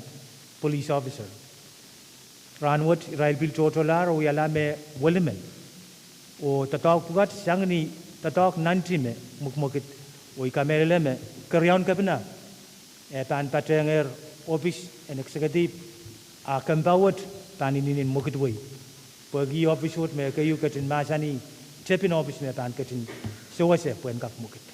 police officer. Rahn wet irail pil tohtohlahr oh wialahr me welimen. Oh doadoahk pwukat sang ni doadoahk nantihme mwekimwekid. Oh I kamehlele me keriaun kepina, eh, pahn patehngehr ohpis en executive, a kempa wet pahn inenen mwekidwei. Pwehki ohpis wet me keieu ketin mahsanih tepin ohpis me pahn ketin sewese pwehn kak mwekid.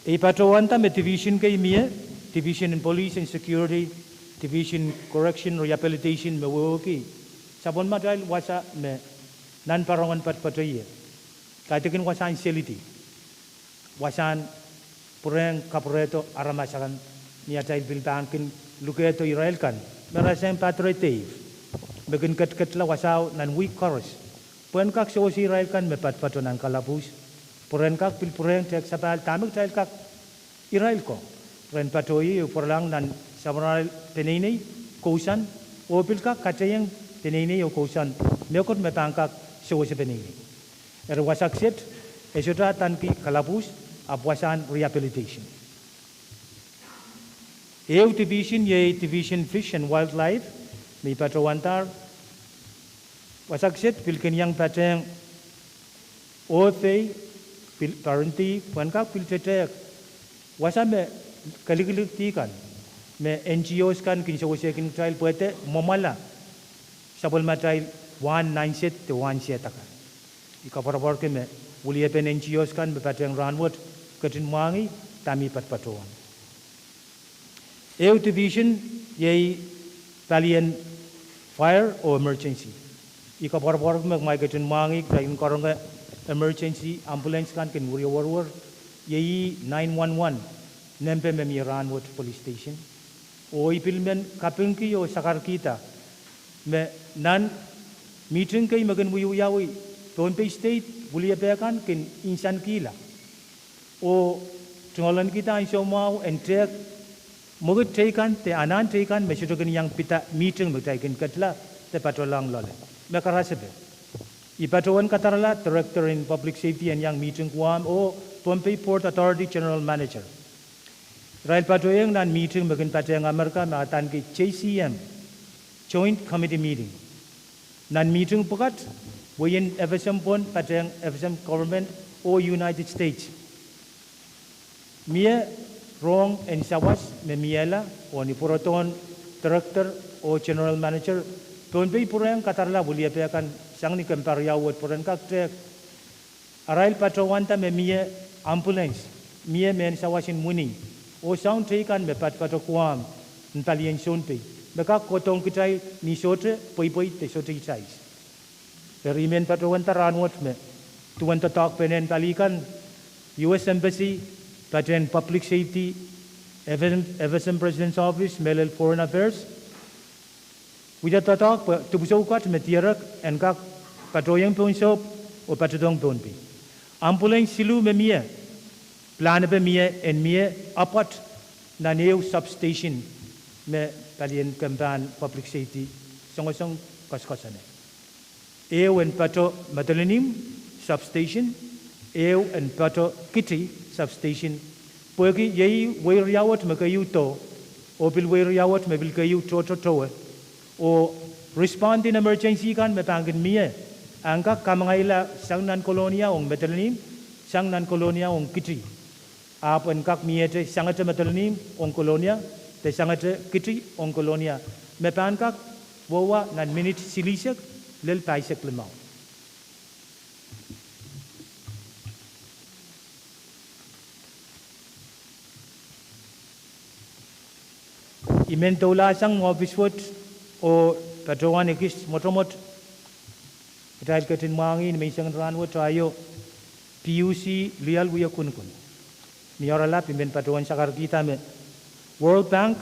I patohwanda me division kei mie, Division en Police and Security, Division Correction Rehabilitation me wehwehki sapwellimatail wasa me nan parongen patopato ie, kaidehkin wasahn selidi, wasahn pwurehng kapwurehdo aramas akan ni atail pil pahn kin lukehdo irail kan me rasehng Padre Dave, me kin ketiketla wasao nan wihk koaros pwehn kak sewese irail kan me patopato nan kalapwuhs, pwe ren kak pil pwurehng tehk sapahl dahme kitail kak irail ko, ren patohie oh pwuralahng nan samwalahro peneinei, kousoan, oh pil kak katehieng peneinei oh kousoan mehkot me pahn kak sewese peneinei. Eri wasa kiset e sohte adaneki kalapwuhs, ahpw wasahn rehabilitation. Ehu division iei Division Fish and Wildlife, me I patohwandahr. Wasa kiset pil kin iang patehng ohpei, pil parenti, pwehn kak pil tetehk wasa me kalikilikdi kan me N G Os kan kin sewesehkin kitail pwehde mwomwala sapwellimatail wahn nansed de wahn sehd akan. I koapworopworki me weliepen N G Os kan me patehng rahn wet ketin mwahngih dahme I patopatohwan. Ehu division iei palien fire oh emergency. I koapworopworki me kumwail ketin mwahngih kitail kin karonge emergency ambulance kan kin wiewiawi, iei nine one one nempe me mie rahn wet police station. Oh I pil men kapingki oh sakarkihda me nan mihting kei me kin wiewiawi Pohnpei State, weliepe kan kin nsenakihla oh tungoalenkihda ansou mwahu en tehk mwekid teikan de anahn teikan me sohte kin iang pida mihting me kitail kin ketla de patohlahng loale. Me karasepe, I patohwan kadarala Director en Public Safety en iang mihting Guam oh Pohnpei Port Authority General Manager. Irail patohieng nan mihting me kin patehng Amerika me adaneki J C M, Joint Committee Meeting. Nan mihting pwukat, wehin F S M pwon patehng F S M government oh United States. Mie rohng en sawas me miehla oh ni pwurodohn Director oh General Manager, Pohnpei pwurehng kadarala weliepe kan sang ni kempa riau wet pwe ren kak tehk. Arail patohwanda me mie ambulance, mie mehn sawas en wini, oh soahng teikan me patopato Guam en palien Sounpei, me kak kohdohng kitail ni sohte pweipwei de sohte itais. Eri I men patohwanda rahn wet me duwen doadoahk penehn pali kan, U S Embassy, patehng Public Safety, F S M, F S M President's Office, mehlel Foreign Affairs, wia doadoahk pwe dipwisou kat me dierek en kak patohieng pohn sohp oh patohdohng Pohnpei. Ambulance siluh me mie, pilahn epe mie en mie apwoat nan ehu substation me palien kempahn public safety songosong koasoakoasoane. Ehu en pato Madolenihmw substation, ehu en Pato Kiti substation, pwehki iei wehi riau wet me keieu doh, oh pil wehi riau wet me pil keieu tohto towe, oh respond en emergency kan me pahn kin mie, en kak kamangaila sang nan Kolonia ong Madolenihmw, sang nan Kolonia ong Kiti. Ahpw en kak miehte sangete Madolenihmw ong Kolonia, de sangete Kiti ong Kolonia, me pahn kak wehwehki nan minit silihsek lel pahisek limau. I men doulahsang ohpis wet oh patohwan ekis mwotomwot. Kitail ketin mwahngih ni menseng rahn wet aio, PUC lioal wie kunkun. Ni oaralap I men patohwan sakarkihda me World Bank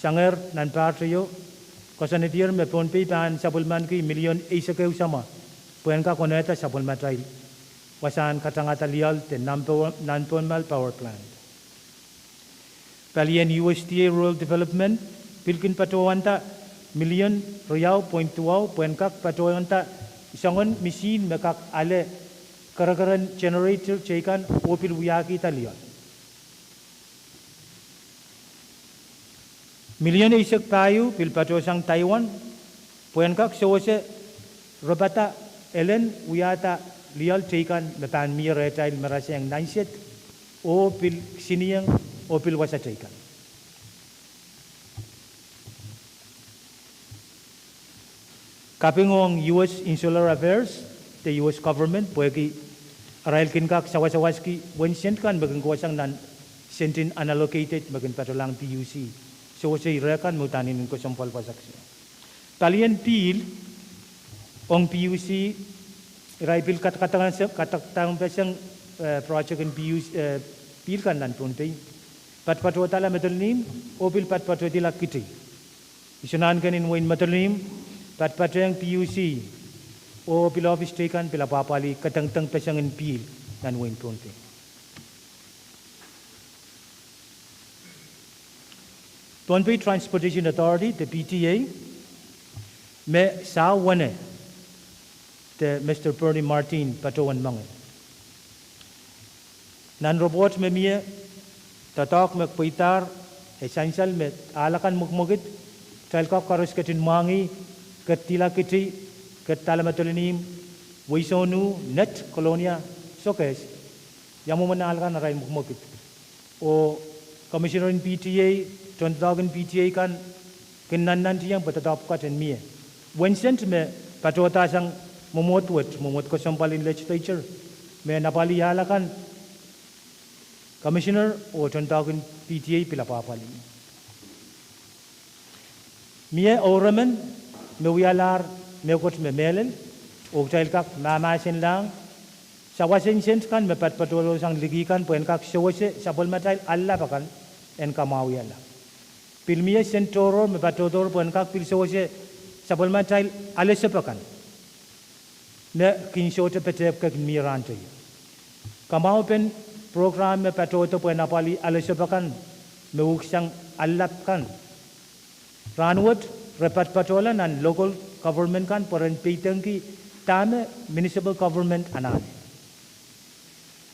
sangehr nan pahteio, koasoanedier me Pohnpei pahn sapwellimaniki milion eisek ehu samwa pwehn kak onehda sapwellimatail wasahn katangada lioal de Nanpou-, Nanpohmal Power Plant. Palien USDA Rural Development pil kin patohwanda milion riau point duwau pwehn kak patohwanda soangen misihn me kak ale kerekeren generator teikan oh pil wiahkihda lioal. Milion eisek pahieu pil patohsang Taiwan pwehn kak sewese repada elen wiahda lioal teikan me pahn mie rehtail me rasehng nansed oh pil kisinieng oh pil wasa teikan. Kaping ong US Insular Affairs de US Government pwehki arail kin kak sawasawaski wen sent kan me kin kohsang nan sentin unallocated me kin patohlahng PUC, sewese ire kan me udahn I men kesempwal pwasakso. Palien pihl ong PUC, irail pil kadkadang-, kadkadangpeseng, eh, project en PUC, eh, pihl kan nan Pohnpei, patpatohdala Madolenihmw oh pil patpatohdila Kiti. Iso nan kenen wehin Madolenihmw, patpatohng PUC, oh pil ohpis teikan pil apwahpwalih kadengdengpeseng en pihl nan wehin Pohnpei. Pohnpei Transportation Authority de PTA, me sah wene de Mister Bernie Martin patohwen menge. Nan report me mie, doadoahk me pweidahr, e sansal me ahl akan mwekimwekid, kitail kak koaros ketin mwahngih, kedila Kiti, kedala Madolenihmw, Weisonu, Net, Kolonia, Sokehs, ia mwomwen ahl akan arail mwekimwekid. Oh Commissioner en PTA, tohndoadoahk en PTA kan, kin nannantiong pwe doadoahk pwukat en mie. Wen sent me patohdahsang mwomwohd wet, mwomwohd kesempwal en legislature, me apwalih ahl akan, Commissioner oh tohndoadoahk en PTA pil apwahpwalih. Mie emen me wialahr mehkot me mehlel, oh kitail kak mahmahsenlahng sawasen sent kan me patpatohdo sang liki kan pwehn kak sewese sapwellimatail allap akan en kamwahwihala. Pil mie sent tohrohr me patohdohr pwehn kak pil sewese sapwellimatail alehsep akan me kin sohte petehpw kak mie rahnteio. Kamwahupen program me patohdo pwehn apwalih alehsep akan me uhk sang allap kan, rahnwet re patpatohla nan local government kan pwe ren peidengki dahme municipal government anahne.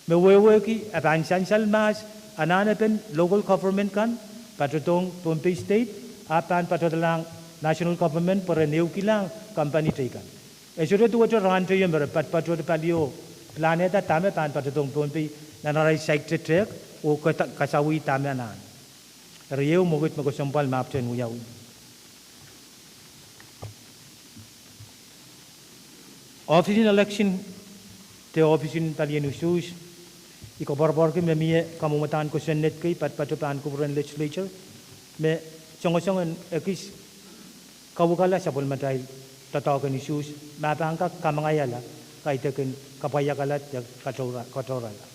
Me wehwehki e pahn sansal mahs anahnepen local government kan patohdohng Pohnpei State, ahpw pahn patohdalahng national government pwe ren ehukilahng company teikan. E sohte duwehte rahnteio me re patpatohdo palio planehda dahme pahn patohdohng Pohnpei nan arail saikinte tehk oh kasawih dahme anahne. Eri ehu mwekid me kesempwal me ahpwtehn wiawi. Ohpis en election de ohpis en palien usuhs, I koapworopworki me mie kamwomwadahn kosonned kei patopato pahn kupwuren legislature me songosong en ekis kawekala sapwellimatail doadoahk en usuhs me pahn kak kamangaiala kaidehkin kapwaiakala de katohrala.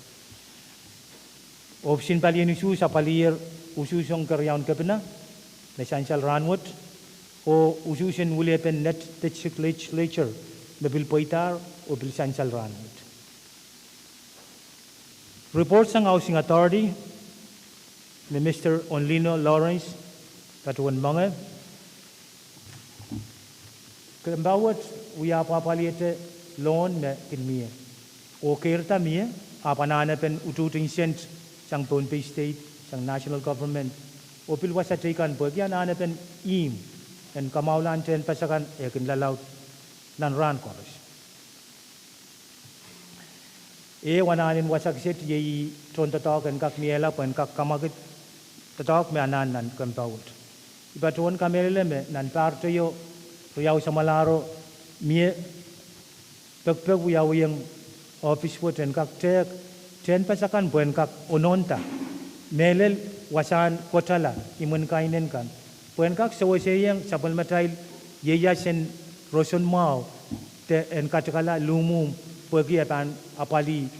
Ohpis en palien usuhs apwaliher usuhs ong keriaun kepina me sansal rahnwet, oh usuhs en wilepen Net District Legislature me pil pweidahr oh pil sansal rahnwet. Report sang Housing Authority me Mister Onlino Lawrence patohwen menge. Kempoak wet wia apwahpwalihete loan me kin mie. Oh keirda mie, ahpw anahnepen utuht nsent sang Pohnpei State, sang national government, oh pil wasa teikan pwehki anahnepen ihmw en kamwahulahn tehnpas akan eh kin lalaud nan rahn koaros. Eh, anahnen wasa kiset iei tohndoadoahk en kak miehla pwehn kak kamwakid doadoahk me anahn nan kempa wet. I patohwan kamehlele me nan pahr teio riau samwalahro mie pekipek wiawihong ohpis wet en kak tehk tehnpas akan pwehn kak ononda mehlel wasahn kotala imwin kainene kan pwehn kak sewesehiong sapwellimatail ieias en roson mwahu de en katikala luhmwuhm pwehki e pahn apwalih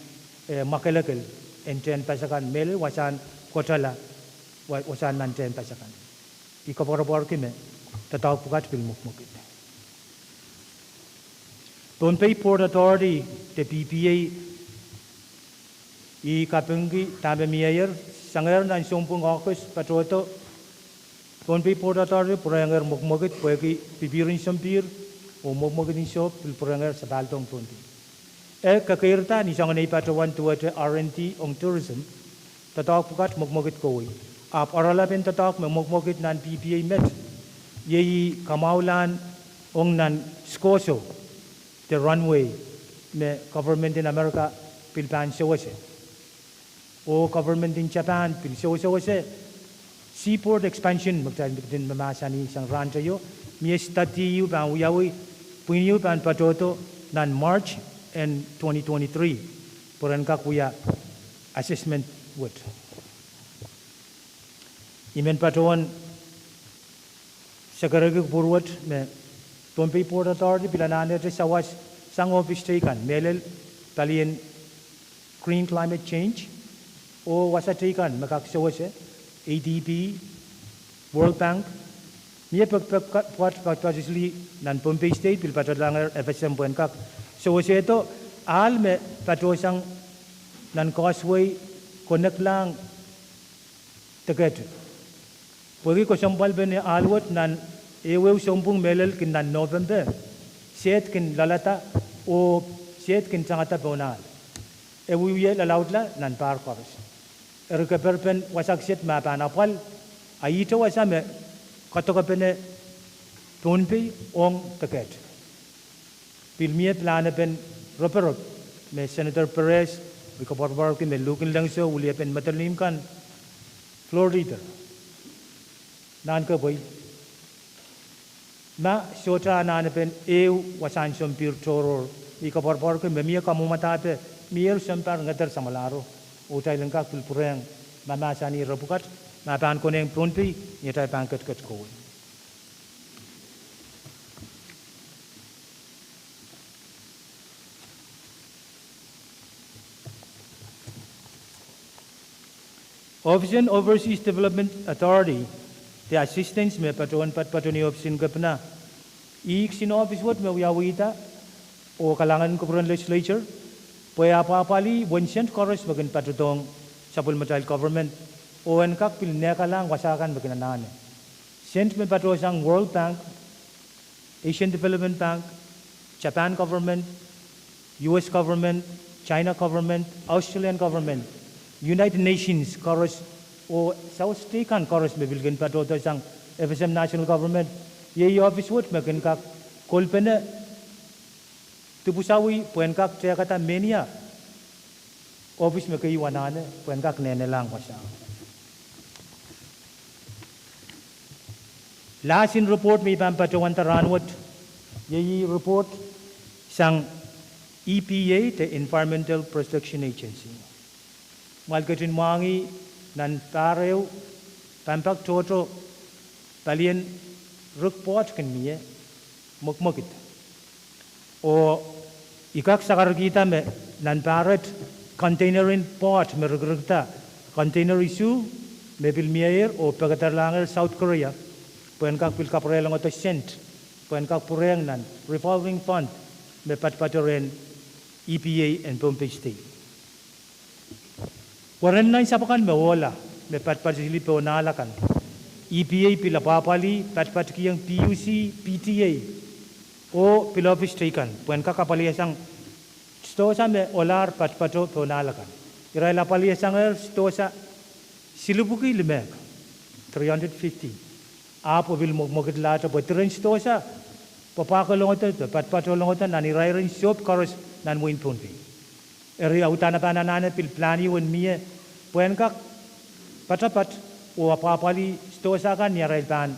eh mwakelekel en tehnpas akan mehlel wasahn kotala, wasahn nan tehnpas akan. I koapworopworki me doadoahk pwukat pil mwekimwekid. Pohnpei Port Authority de P P A, I kapingki dahme mieier, sangehr nan sounpwong August patohdo, Pohnpei Port Authority pwurehngehr mwekimwekid pwehki pipihr en sompihr oh mwekimwekid en sohp pil pwurehngehr sapahldohng Pohnpei. E kekeirda ni soangen ei patohwan duwehte R and D ong tourism, doadoahk pwukat mwekimwekid kowei. Ahpw oaralapen doadoahk me mwekimwekid nan P P A met, iei kamwahulahn ong nan skoso de runway me government en Amerika pil pahn sewese oh government en Japan pil sewesewese seaport expansion me kitail pil mahmahsanih sang rahn teio, mie study ieu pahn wiawi, pwihn ieu pahn patohdo nan March en twenty twenty-three pwe ren kak wia assessment wet. I men patohwan sekerehki kupwur wet me Pohnpei Port Authority pil anahnehte sawas sang ohpis teikan mehlel palien green climate change oh wasa teikan me kak sewese, A D B, World Bank, mie pekipek pwukat patopato sili nan Pohnpei State pil patohlangehr F S M pwehn kak sewesehdo ahl me patohsang nan causeway koneklahng Dekehte. Pwehki kesempwalpen ahl wet nan ehuehu sounpwong mehlel kin nan November, sehd kin loalada oh sehd kin tangada pohn ahl. E wie lalaudla nan pahr koaros. Eri keperpen wasa kiset me pahn apwal, a ihte wasa me kadokepene Pohnpei ong Dekehte. Pil mie pilahnepen roporop me Senator Perez, I koapworopworki me luhk en lengso, wiepen medewehn kan, floor leader, Nankapwei, ma sohte anahnepen ehu wasahn sompihr tohrohr, I koapworopworki me mie kamwomwadahte mier sounpar ngeder samwalahro, oh kitail en kak pil pwurehng mahmahsanih ire pwukat, ma pahn konehng Pohnpei, ni atail pahn ketiket kowe. Office en Overseas Development Authority de assistance me patohwan patopato ni ohpis en kepina, ih kisin ohpis wet me wiawihda oh kalahngan en kupwuren legislature pwe e apwahpwalih uwen sent koaros me kin patohdohng sapwellimatail government oh en kak pil nehkalahng wasa kan me kin anahne. Sent me patohsang World Bank, Asian Development Bank, Japan government, U S government, China government, Australian government, United Nations koaros, oh sawas teikan koaros me pil kin patohdo sang F S M national government, iei ohpis wet me kin kak kolpene dipwisawih pwehn kak tehkada mehnia ohpis me keieu anahne pwehn kak nehnelahng wasa. Last in report me I pahn patohwanda rahnwet, iei report sang E P A de Environmental Protection Agency. Mwahl ketin mwahngih nan pahr ehu, pahn pak tohto palien rikpoht kin mie mwekimwekid. Oh I kak sakarkihda me nan pahret container en poht me rikirikda, container isuh me pil mieier oh pekederlahngehr South Korea pwehn kak pil kapwurelongodo sent pwehn kak pwurehng nan revolving fund me patopato rehn E P A en Pohnpei State. Weren nan sahpw akan me ohla me patopato sili pohn ahl akan, E P A pil apwahpwalih patopatokihong P U C, P T A, oh pil ohpis teikan pwehn kak apwalihasang Sidohsa me ohlahr patopato pohn ahl akan, irail apwalihsangehr sidohsa silipwuki limehk, three hundred fifty. Ahpw e pil mwekmwekidlahte pwe diren sidohsa pwapwako longedon, patopato longedon nan irairen sohp koaros nan wehin Pohnpei. Eri uhdahn e pahn anahne pil pilahn ieu en mie pwehn kak poatoapoat oh apwapwalih sidohsa kan ni arail pahn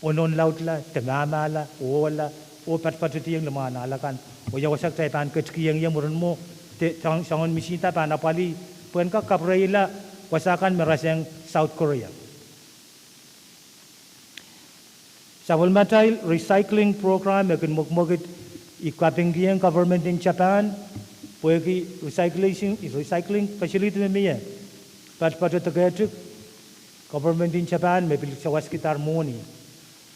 onohnlaudla de mahmahla, ohla, oh patopatohdiong limwahn ahl akan. Oh ia wasa kitail pahn ketikihong ie mwurin mwo, de soangen misihn da pahn apwalih pwehn kak kapwurehiong wasa kan me rasehng South Korea. Sapwellimatail recycling program me kin mwekmwekid, I kapingkihong government en Japan pwehki recycling facility me mie, patopato deke tik, government en Japan me pil sawaskidahr mwohni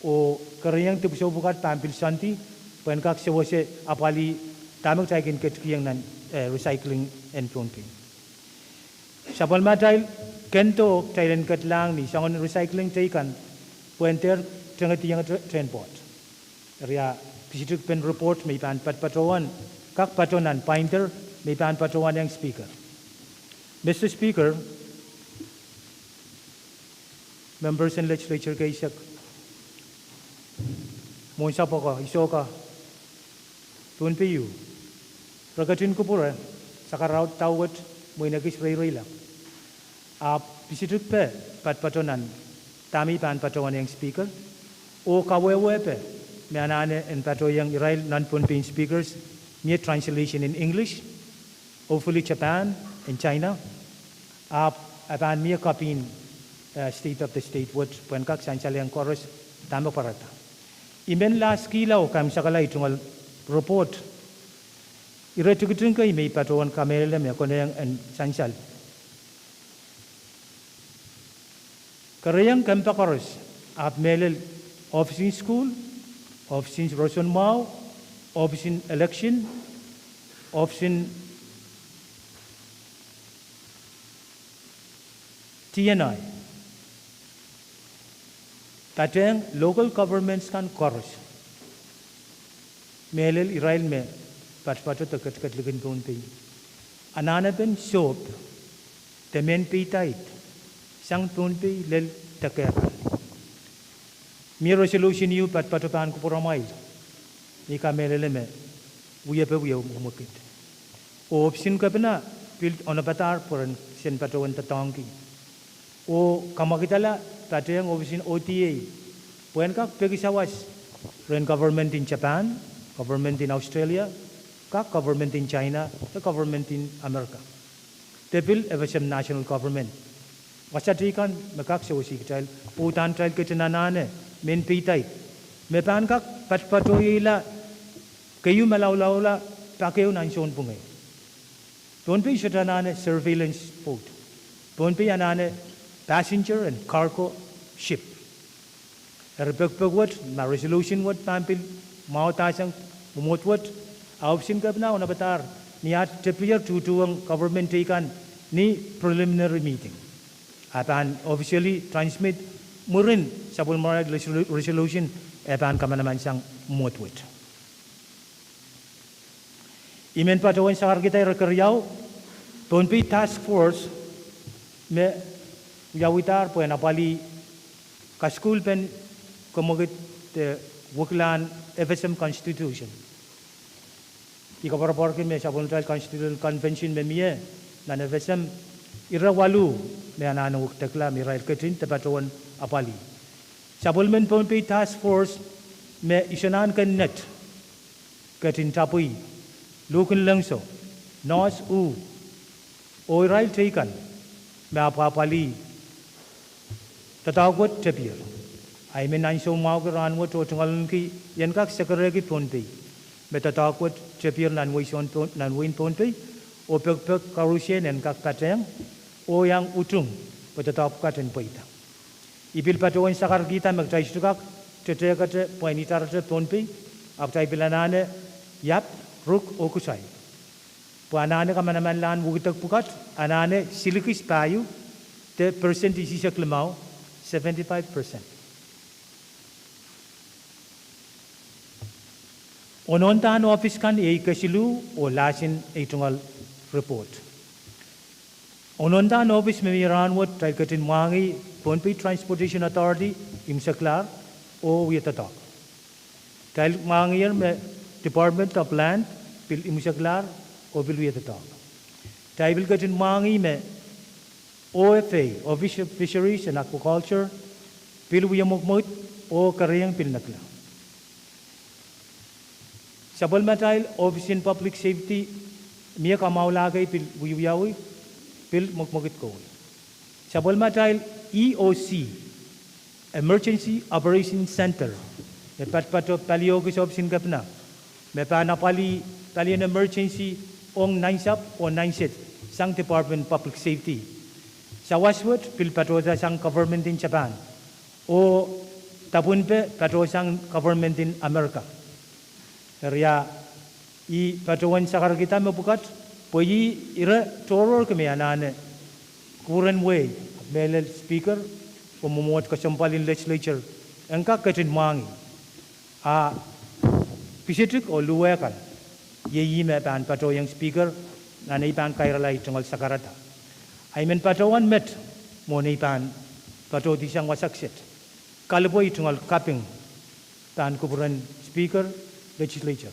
oh kerenieng dipwisou pwukat pahn pil soandi pwehn kak sewese apwalih dahme kitail kin ketikihong nan recycling en Pohnpei. Sapwellimatail kendo kitail en kedlahng ni soangen recycling teikan pwehn dehr tengediong tehn pwoat. Eri a pisitikipen report me I pahn patopato, kak pato nan binder me I pahn patohwanohng Speaker. Mister Speaker, members en legislature keisek, mwohn sapwoko, isohka, Pohnpei u, re ketin kupwure, sakaraud dau wet, mwein ekis reireilap. Ahpw pisitikpe patopato nan dahme I pahn patohwanohng Speaker, oh kawehwehpe me anahne en patohiong irail non-Pohnpei speakers, mie translation in English, hopefully Japan and China. Ahpw e pahn mie copy en state of the state wet pwehn kak sansalehiong koaros dahme pwarada. I men laskihla oh kaimwisekala ei tungoal report. Ire tikitik kei me I patohwan kamehlele me konehng en sansal. Kerenieng kempe koaros, ahpw mehlel ohpis en sukuhl, ohpis en roson mwahu, ohpis en election, ohpis en D N I, patehng local governments kan koaros, mehlel irail me patopato de ketiket likin Pohnpei, anahnepen sohp de mehn peidait sang Pohnpei lel de kehpal. Mie resolution ieu patopato pahn kupwuramwail, ni kamehlele me wiepe wie mwekmwekid. Oh ohpis en kepina pil onopadahr pwe ren sen patohwen doadoahngki oh kamwakidala patehng ohpis en O D A pwehn kak peki sawas rehn government en Japan, government en Australia, kak government en China de government en Amerika, de pil FSM national government. Wasa teikan me kak sewese kitail, oh uhdahn kitail ketin anahne mehn peidait me pahn kak patopatohiengla keieu malaulaula pak ehu nan sounpwungei. Pohnpei sohte anahne surveillance boat. Pohnpei anahne passenger and cargo ship. Eri pekipek wet, ma resolution wet pahn pil mwahudahsang mwomwohd wet, a ohpis en kepina onopadahr ni aht tepier tuhtuhwong government teikan ni preliminary meeting, a pahn officially transmit mwurin sapwellimarail resolution e pahn kamanaman sang mwomwohd wet. I men patohwan sakarkihda ire keriau, Pohnpei task force me wiawidahr pwehn apwalih kasukuhlpen kamwekid de weklahn FSM constitution. I koapworopworki me sapwellimatail constitutional convention me mie nan FSM, ire waluh me anahne wekidekla me irail ketin de patohwan apwalih. Sapwellimen Pohnpei task force me isohn ahn kennet, ketin tapwih, luhk en lengso, nohs uh, oh irail teikan me apwapwalih doadoahk wet tepier. A I men ansou mwahuki rahnwet oh tungoalenki I en kak sekerehki Pohnpei me doadoahk wet tepier nan wehin Pohnpei, oh pekipek koaruhsie en kak patehng oh iang utung pwe doadoahk pwukat en pweida. I pil patohwan sakarkihda me kitail sohte kak tetehkete pwehn itarete Pohnpei, ahpw kitail pil anahne iap, ruk oh kusail, pwe anahne kamanamanlahn wekidek pwukat anahne silikis pahieu de persent isihsek limau, seventy-five percent. Onondahn ohpis kan iei kesiluh oh lahsen ei tungoal report. Onondahn ohpis me mie rahnwet kitail ketin mwahngih Pohnpei Transportation Authority imwiseklahr oh wia doadoahk. Kitail mwahngiher me Department of Land pil imwiseklahr oh pil wia doadoahk. Kitail pil ketin mwahngih me O F A, Office of Fisheries and Aquaculture, pil wia mwekmwekid oh keriong pil nekla. Sapwellimatail Office in Public Safety, mie kamwahula kei pil wiewiawi, pil mwekmwekid kowe. Sapwellimatail E O C, Emergency Operation Center, me patopato pali ohkis ohpis en kepina, me pahn apwalih palien emergency ong nansapw oh nanset sang Department Public Safety. Sawas wet pil patohsang government en Japan, oh dapwunpe patohsang government en Amerika. Eri, ih patohwan sakarkihda mepwukat, pwe ih ire tohrohr me anahne kupwuren wehi, mehlel Speaker oh mwomwohd kesempwal en Legislature en kak ketin mwahngih. A kisitik oh luwe kan, iei ih me pahn patohiong Speaker nan ei pahn kairala ei tungoal sakarada. A I men patohwan met mwohn ei pahn patohdi sang wasa kiset. Kalipwe ei tungoal kaping pahn kupwuren Speaker, Legislature.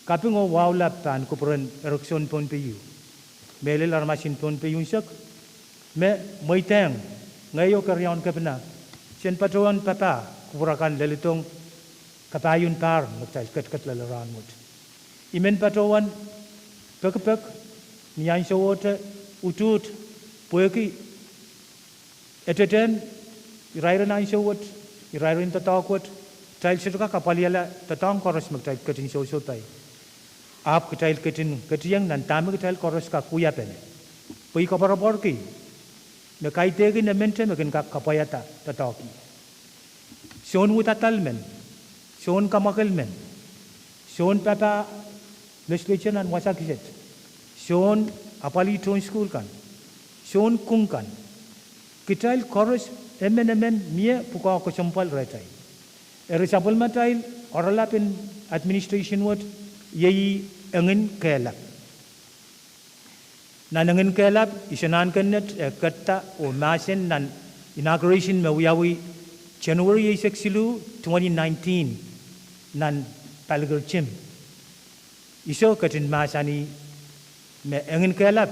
Kaping oh wahu lap pahn kupwuren Erikson Pohnpei, mehlel aramas en Pohnpei unsek, me mweidehng ngehi oh keriaun kepina, sen patohwan papah kupwur akan leledohng kapahieu en pahr me kitail ketiket loale rahnwet. I men patohwan pekipek ni ahnsowohte utuht, pwehki etetehn irairen ahnsou wet, irairen doadoahk wet, kitail sohte kak apwalihala doadoahk koaros me kitail ketin sohsohpai. Ahpw kitail ketin ketieng nan dahme kitail koaros kak wiapene. Pwe I koapworopworki me kaidehkin emente me kin kak kapwaiada doadoahk. Soun wudadal men, soun kamwakel men, soun papah Legislature nan wasa kiset, soun apwalih tohn sukuhl kan, soun king kan, kitail koaros emen emen mie pwukoa kesempwal rehtail. Eri sapwellimatail oaralap en administration wet iei Engin Kehlap. Nan Engin Kehlap, I soangen kennet eh ketido oh mahsen nan inauguration me wiawi January eisek siluh, twenty nineteen, nan Palikir Gym. I soh ketin mahsanih me Engin Kehlap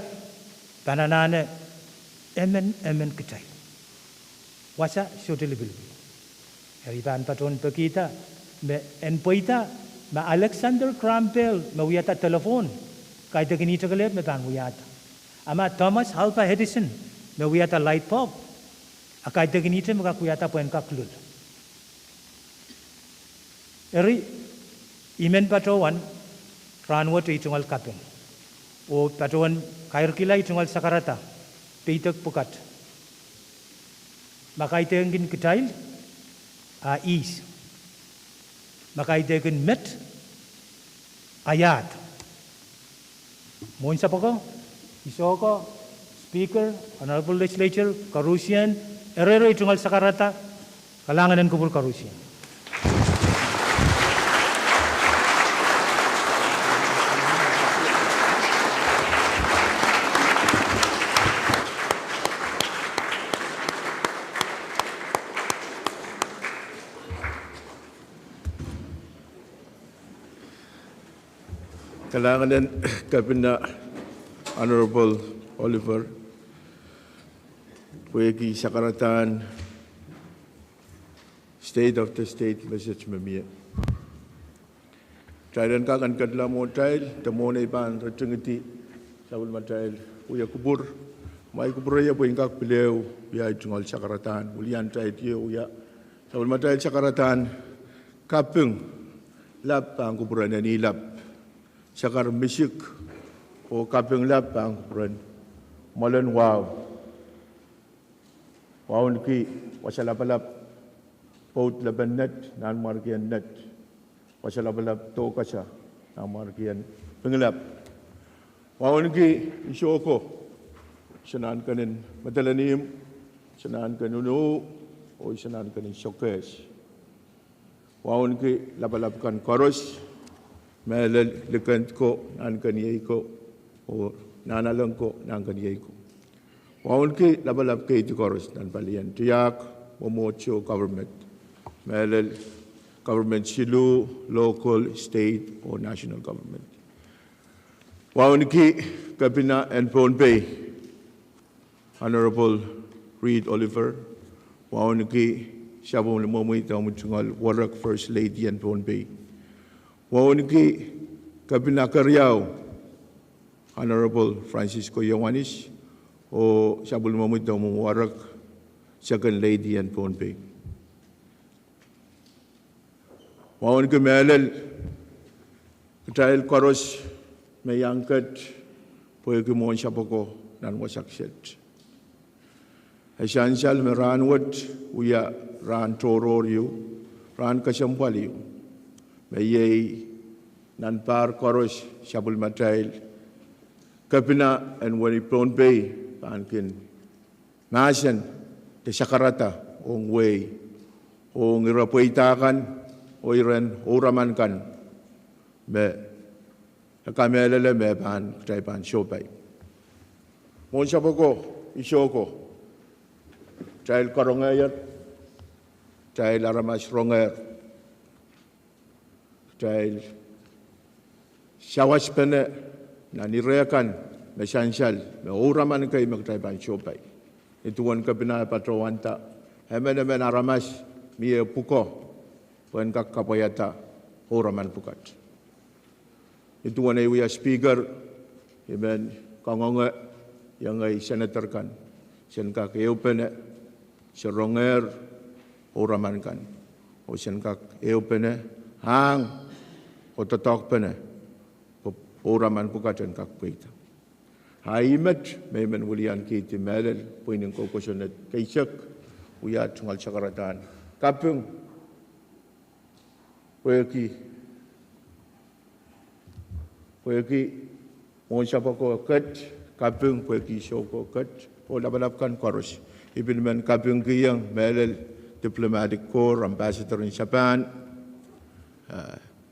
pahn anahne emen emen kitail. Wasa sohte lipilipil. Eri I pahn patohwan pekihda me en pweida ma Alexander Graham Bell me wiahda telephone, kaidehkin ihte kelehpw me pahn wiahda. A ma Thomas Alva Edison me wiahda light bulb, a kaidehkin ihte me kak wiahda pwehn kak lul. Eri, I men patohwan rahnwet ei tungoal kaping, oh patohwan kairkihla ei tungoal sakarada, peidek pwukat. Ma kaidehkin kitail, a ihs. Ma kaidehkin met, a iahd. Mwohn sapwoko, I sohko, Speaker, Honorable Legislature, koarusie, ereiro ei tungoal sakarada, kalahngan en kupwur koarusie. Kalahngan en Kepina, Honorable Oliver, pwehki sakaradahn State of the State message me mie. Kitail en kak en ketila mwohtail, de mwohn ei pahn ritingidi sapwellimatail wia kupwur, ma I kupwureie pwe I kak pil ehu wia ei tungoal sakaradahn, wilian kitail ieu wia sapwellimatail sakaradahn kaping lap pahn kupwuren Enihlap, sakar misik, oh kaping lap pahn kupwuren Mwoalen Wahu. Wauneki wasa lapalap pwoud lepen net, nanmwarkien net, wasa lapalap doukasa, nanmwarkien Pingelap. Wauneki isohko, iso nahnken en Madolenihmw, iso nahnken en Unuh, oh iso nahnken en Sokehs. Wauneki lapalap kan koaros, Mehlel likend ko, nahnken iei ko, oh nahnalek ko, nahnken iei ko. Wauneki lapalap keidi koaros nan palien tiahk mwomwohdiso government. Mehlel government siluh, local, state, oh national government. Wauneki Kepina en Pohnpei, Honorable Reed Oliver. Wauneki sapwellimomwi de mwomwohdiso werek, First Lady en Pohnpei. Wauneki Kepina keriau, Honorable Francisco Iohannis, oh sapwellimomwi de mwomwohdiso werek, Second Lady en Pohnpei. Wauneki mehlel kitail koaros me iang ket pwehki mwohn sapwoko nan wasa kiset. E sansal me rahnwet wia rahn tohrohr ieu, rahn kesempwal ieu, me iei nan pahr koaros sapwellimatail Kepina en wehi Pohnpei pahn kin mahsen de sakarada ong wehi, ong ire pweida kan, oh iren ouraman kan me e kamehlele me pahn, kitail pahn sohpai. Mwohn sapwoko, I soh ko, kitail karongehr, kitail aramas rongehr, kitail sawaspene nan ire kan me sansal me ouraman kei me kitail pahn sohpai. Nin duwen Kepina e patohwanda emenemen aramas mie pwukoa pwehn kak kapwaiada ouraman pwukat. Nin duwen ei wia Speaker, I men kangoange iengei senator kan, sen kak ehupene, se rongehr ouraman kan, oh sen kak ehupene ahng oh doadoahkpene pwe ouraman pwukat en kak pweida. A ih met me I men wiliankihdi mehlel pwihn en kou kosonned keisek, wia tungoal sakaradahn kaping pwehki, pwehki mwohn sapwoko ket, kaping pwehki I soh ko ket, oh lapalap kan koaros. I pil men kapingkihong mehlel diplomatic corps, ambassador en Japan,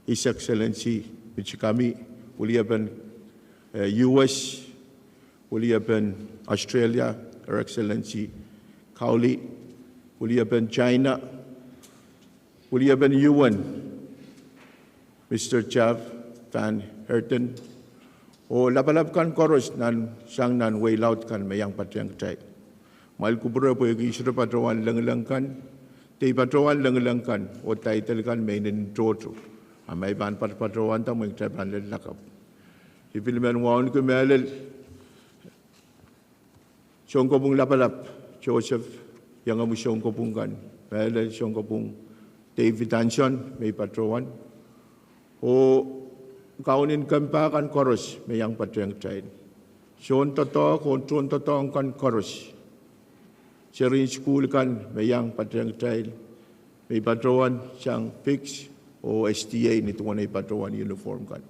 His Excellency Michikami, weliepen U S, weliepen Australia, Her Excellency Cowley, weliepen China, weliepen U N, Mister Jaap van Herten, oh lapalap kan koaros nan, sang nan wehi laud kan me iang patehng kitail. Kumwail kupwure pwehki I sohte patohwan lengileng kan, de I patohwan lengileng kan oh title kan me inenen tohto, a ma I pahn patopatohwanda mwein kitail pahn lel lakapw. I pil men wauneki mehlel sounkopwung lapalap, Joseph, iengomwi sounkopwung kan, mehlel sounkopwung David Anson me I patohwan, oh kaunen kempa kan koaros me iang patehng kitail, soun doadoahk oh tohndoadoahk kan koaros, serihn sukuhl kan me iang patehng kitail, me I patohwan sang pics oh S D A nin duwen ei patohwan uniform kan.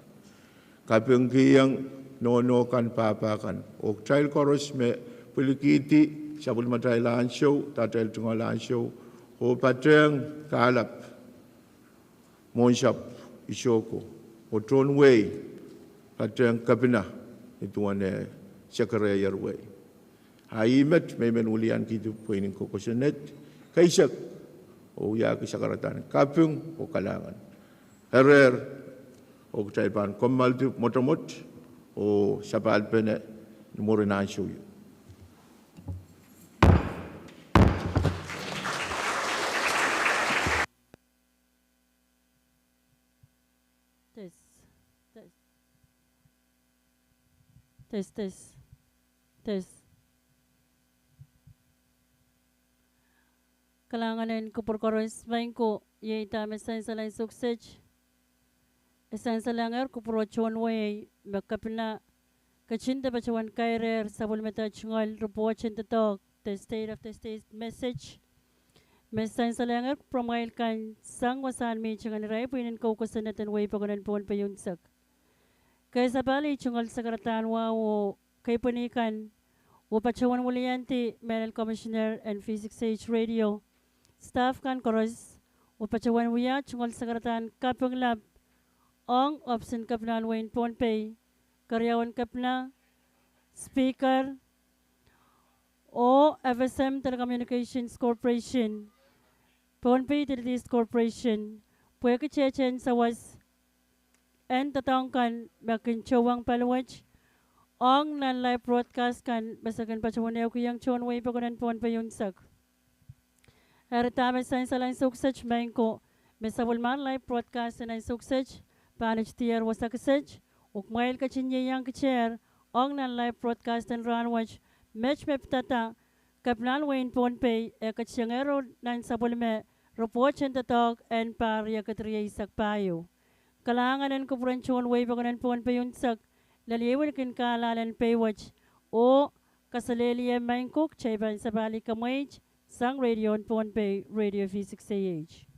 Kapingkihong nohno kan, pahpa kan, oh kitail koaros me pwilikihdi sapwellimatail ansou, atail tungoal ansou, oh patehng kahlap mwohnsapw I soh ko, oh tohn wehi patehng Kepina nin duwen eh Secretary wehi. A ih met me I men wiliankihdi pwihn en kou kosonned keisek, oh wiahki sakaradahn kaping oh kalahngan. Erehr, oh kitail pahn kommoaldi mwotomwot oh sapahlpene ni mwurin ansou ieu. Test, test. Test, test, test. Kalahngan en kupwur koaros. Maing ko, iei dahme sansal ansou kiset. E sansalehngehr kupwuro tohn wehi me Kepina ketin de patohwan kairehr sapwellimada tungoal report en doadoahk, the State of the State message, me sansalehngehr kupwuromwail kan sang wasahn mihting en irail pwihn en kou kosonned en wehi pokon en Pohnpei unsek. Kei sapahl iei tungoal sakaradahn wahu oh keipweni kan, oh patohwan wiliandi mehlel Commissioner en V six H Radio, staff kan koaros, oh patohwan wia tungoal sakaradahn kaping lap ong ohpis en Kepinahn wehin Pohnpei, keriaun kepina, speaker, oh F S M Telecommunications Corporation, Pohnpei Utilities Corporation, pwehki tehtehn sawas en doadoahk kan me kin tohwong paliwet ong nan live broadcast kan me se kin patohwan ehukihong tohn wehi pokon en Pohnpei unsek. Eri dahme sansal ansou kiset, maing ko, me sapwellimar live broadcast en ansou kiset pahn et diar wasa kiset, oh kumwail ketin ieiang kitail ong nan live broadcast en rahnwet, met me pidada Kepinahn wehin Pohnpei e ketingehr nan sapwellime repwoht en doadoahk en pahr riekid rieisek pahieu. Kalahngan en kupwuren tohn wehi pokon en Pohnpei unsek, lel iei wilikin kahlahlen pei wet, oh kaselehlie maing ko, kitail pahn sapahl kemweit sang radio en Pohnpei, Radio V six A H.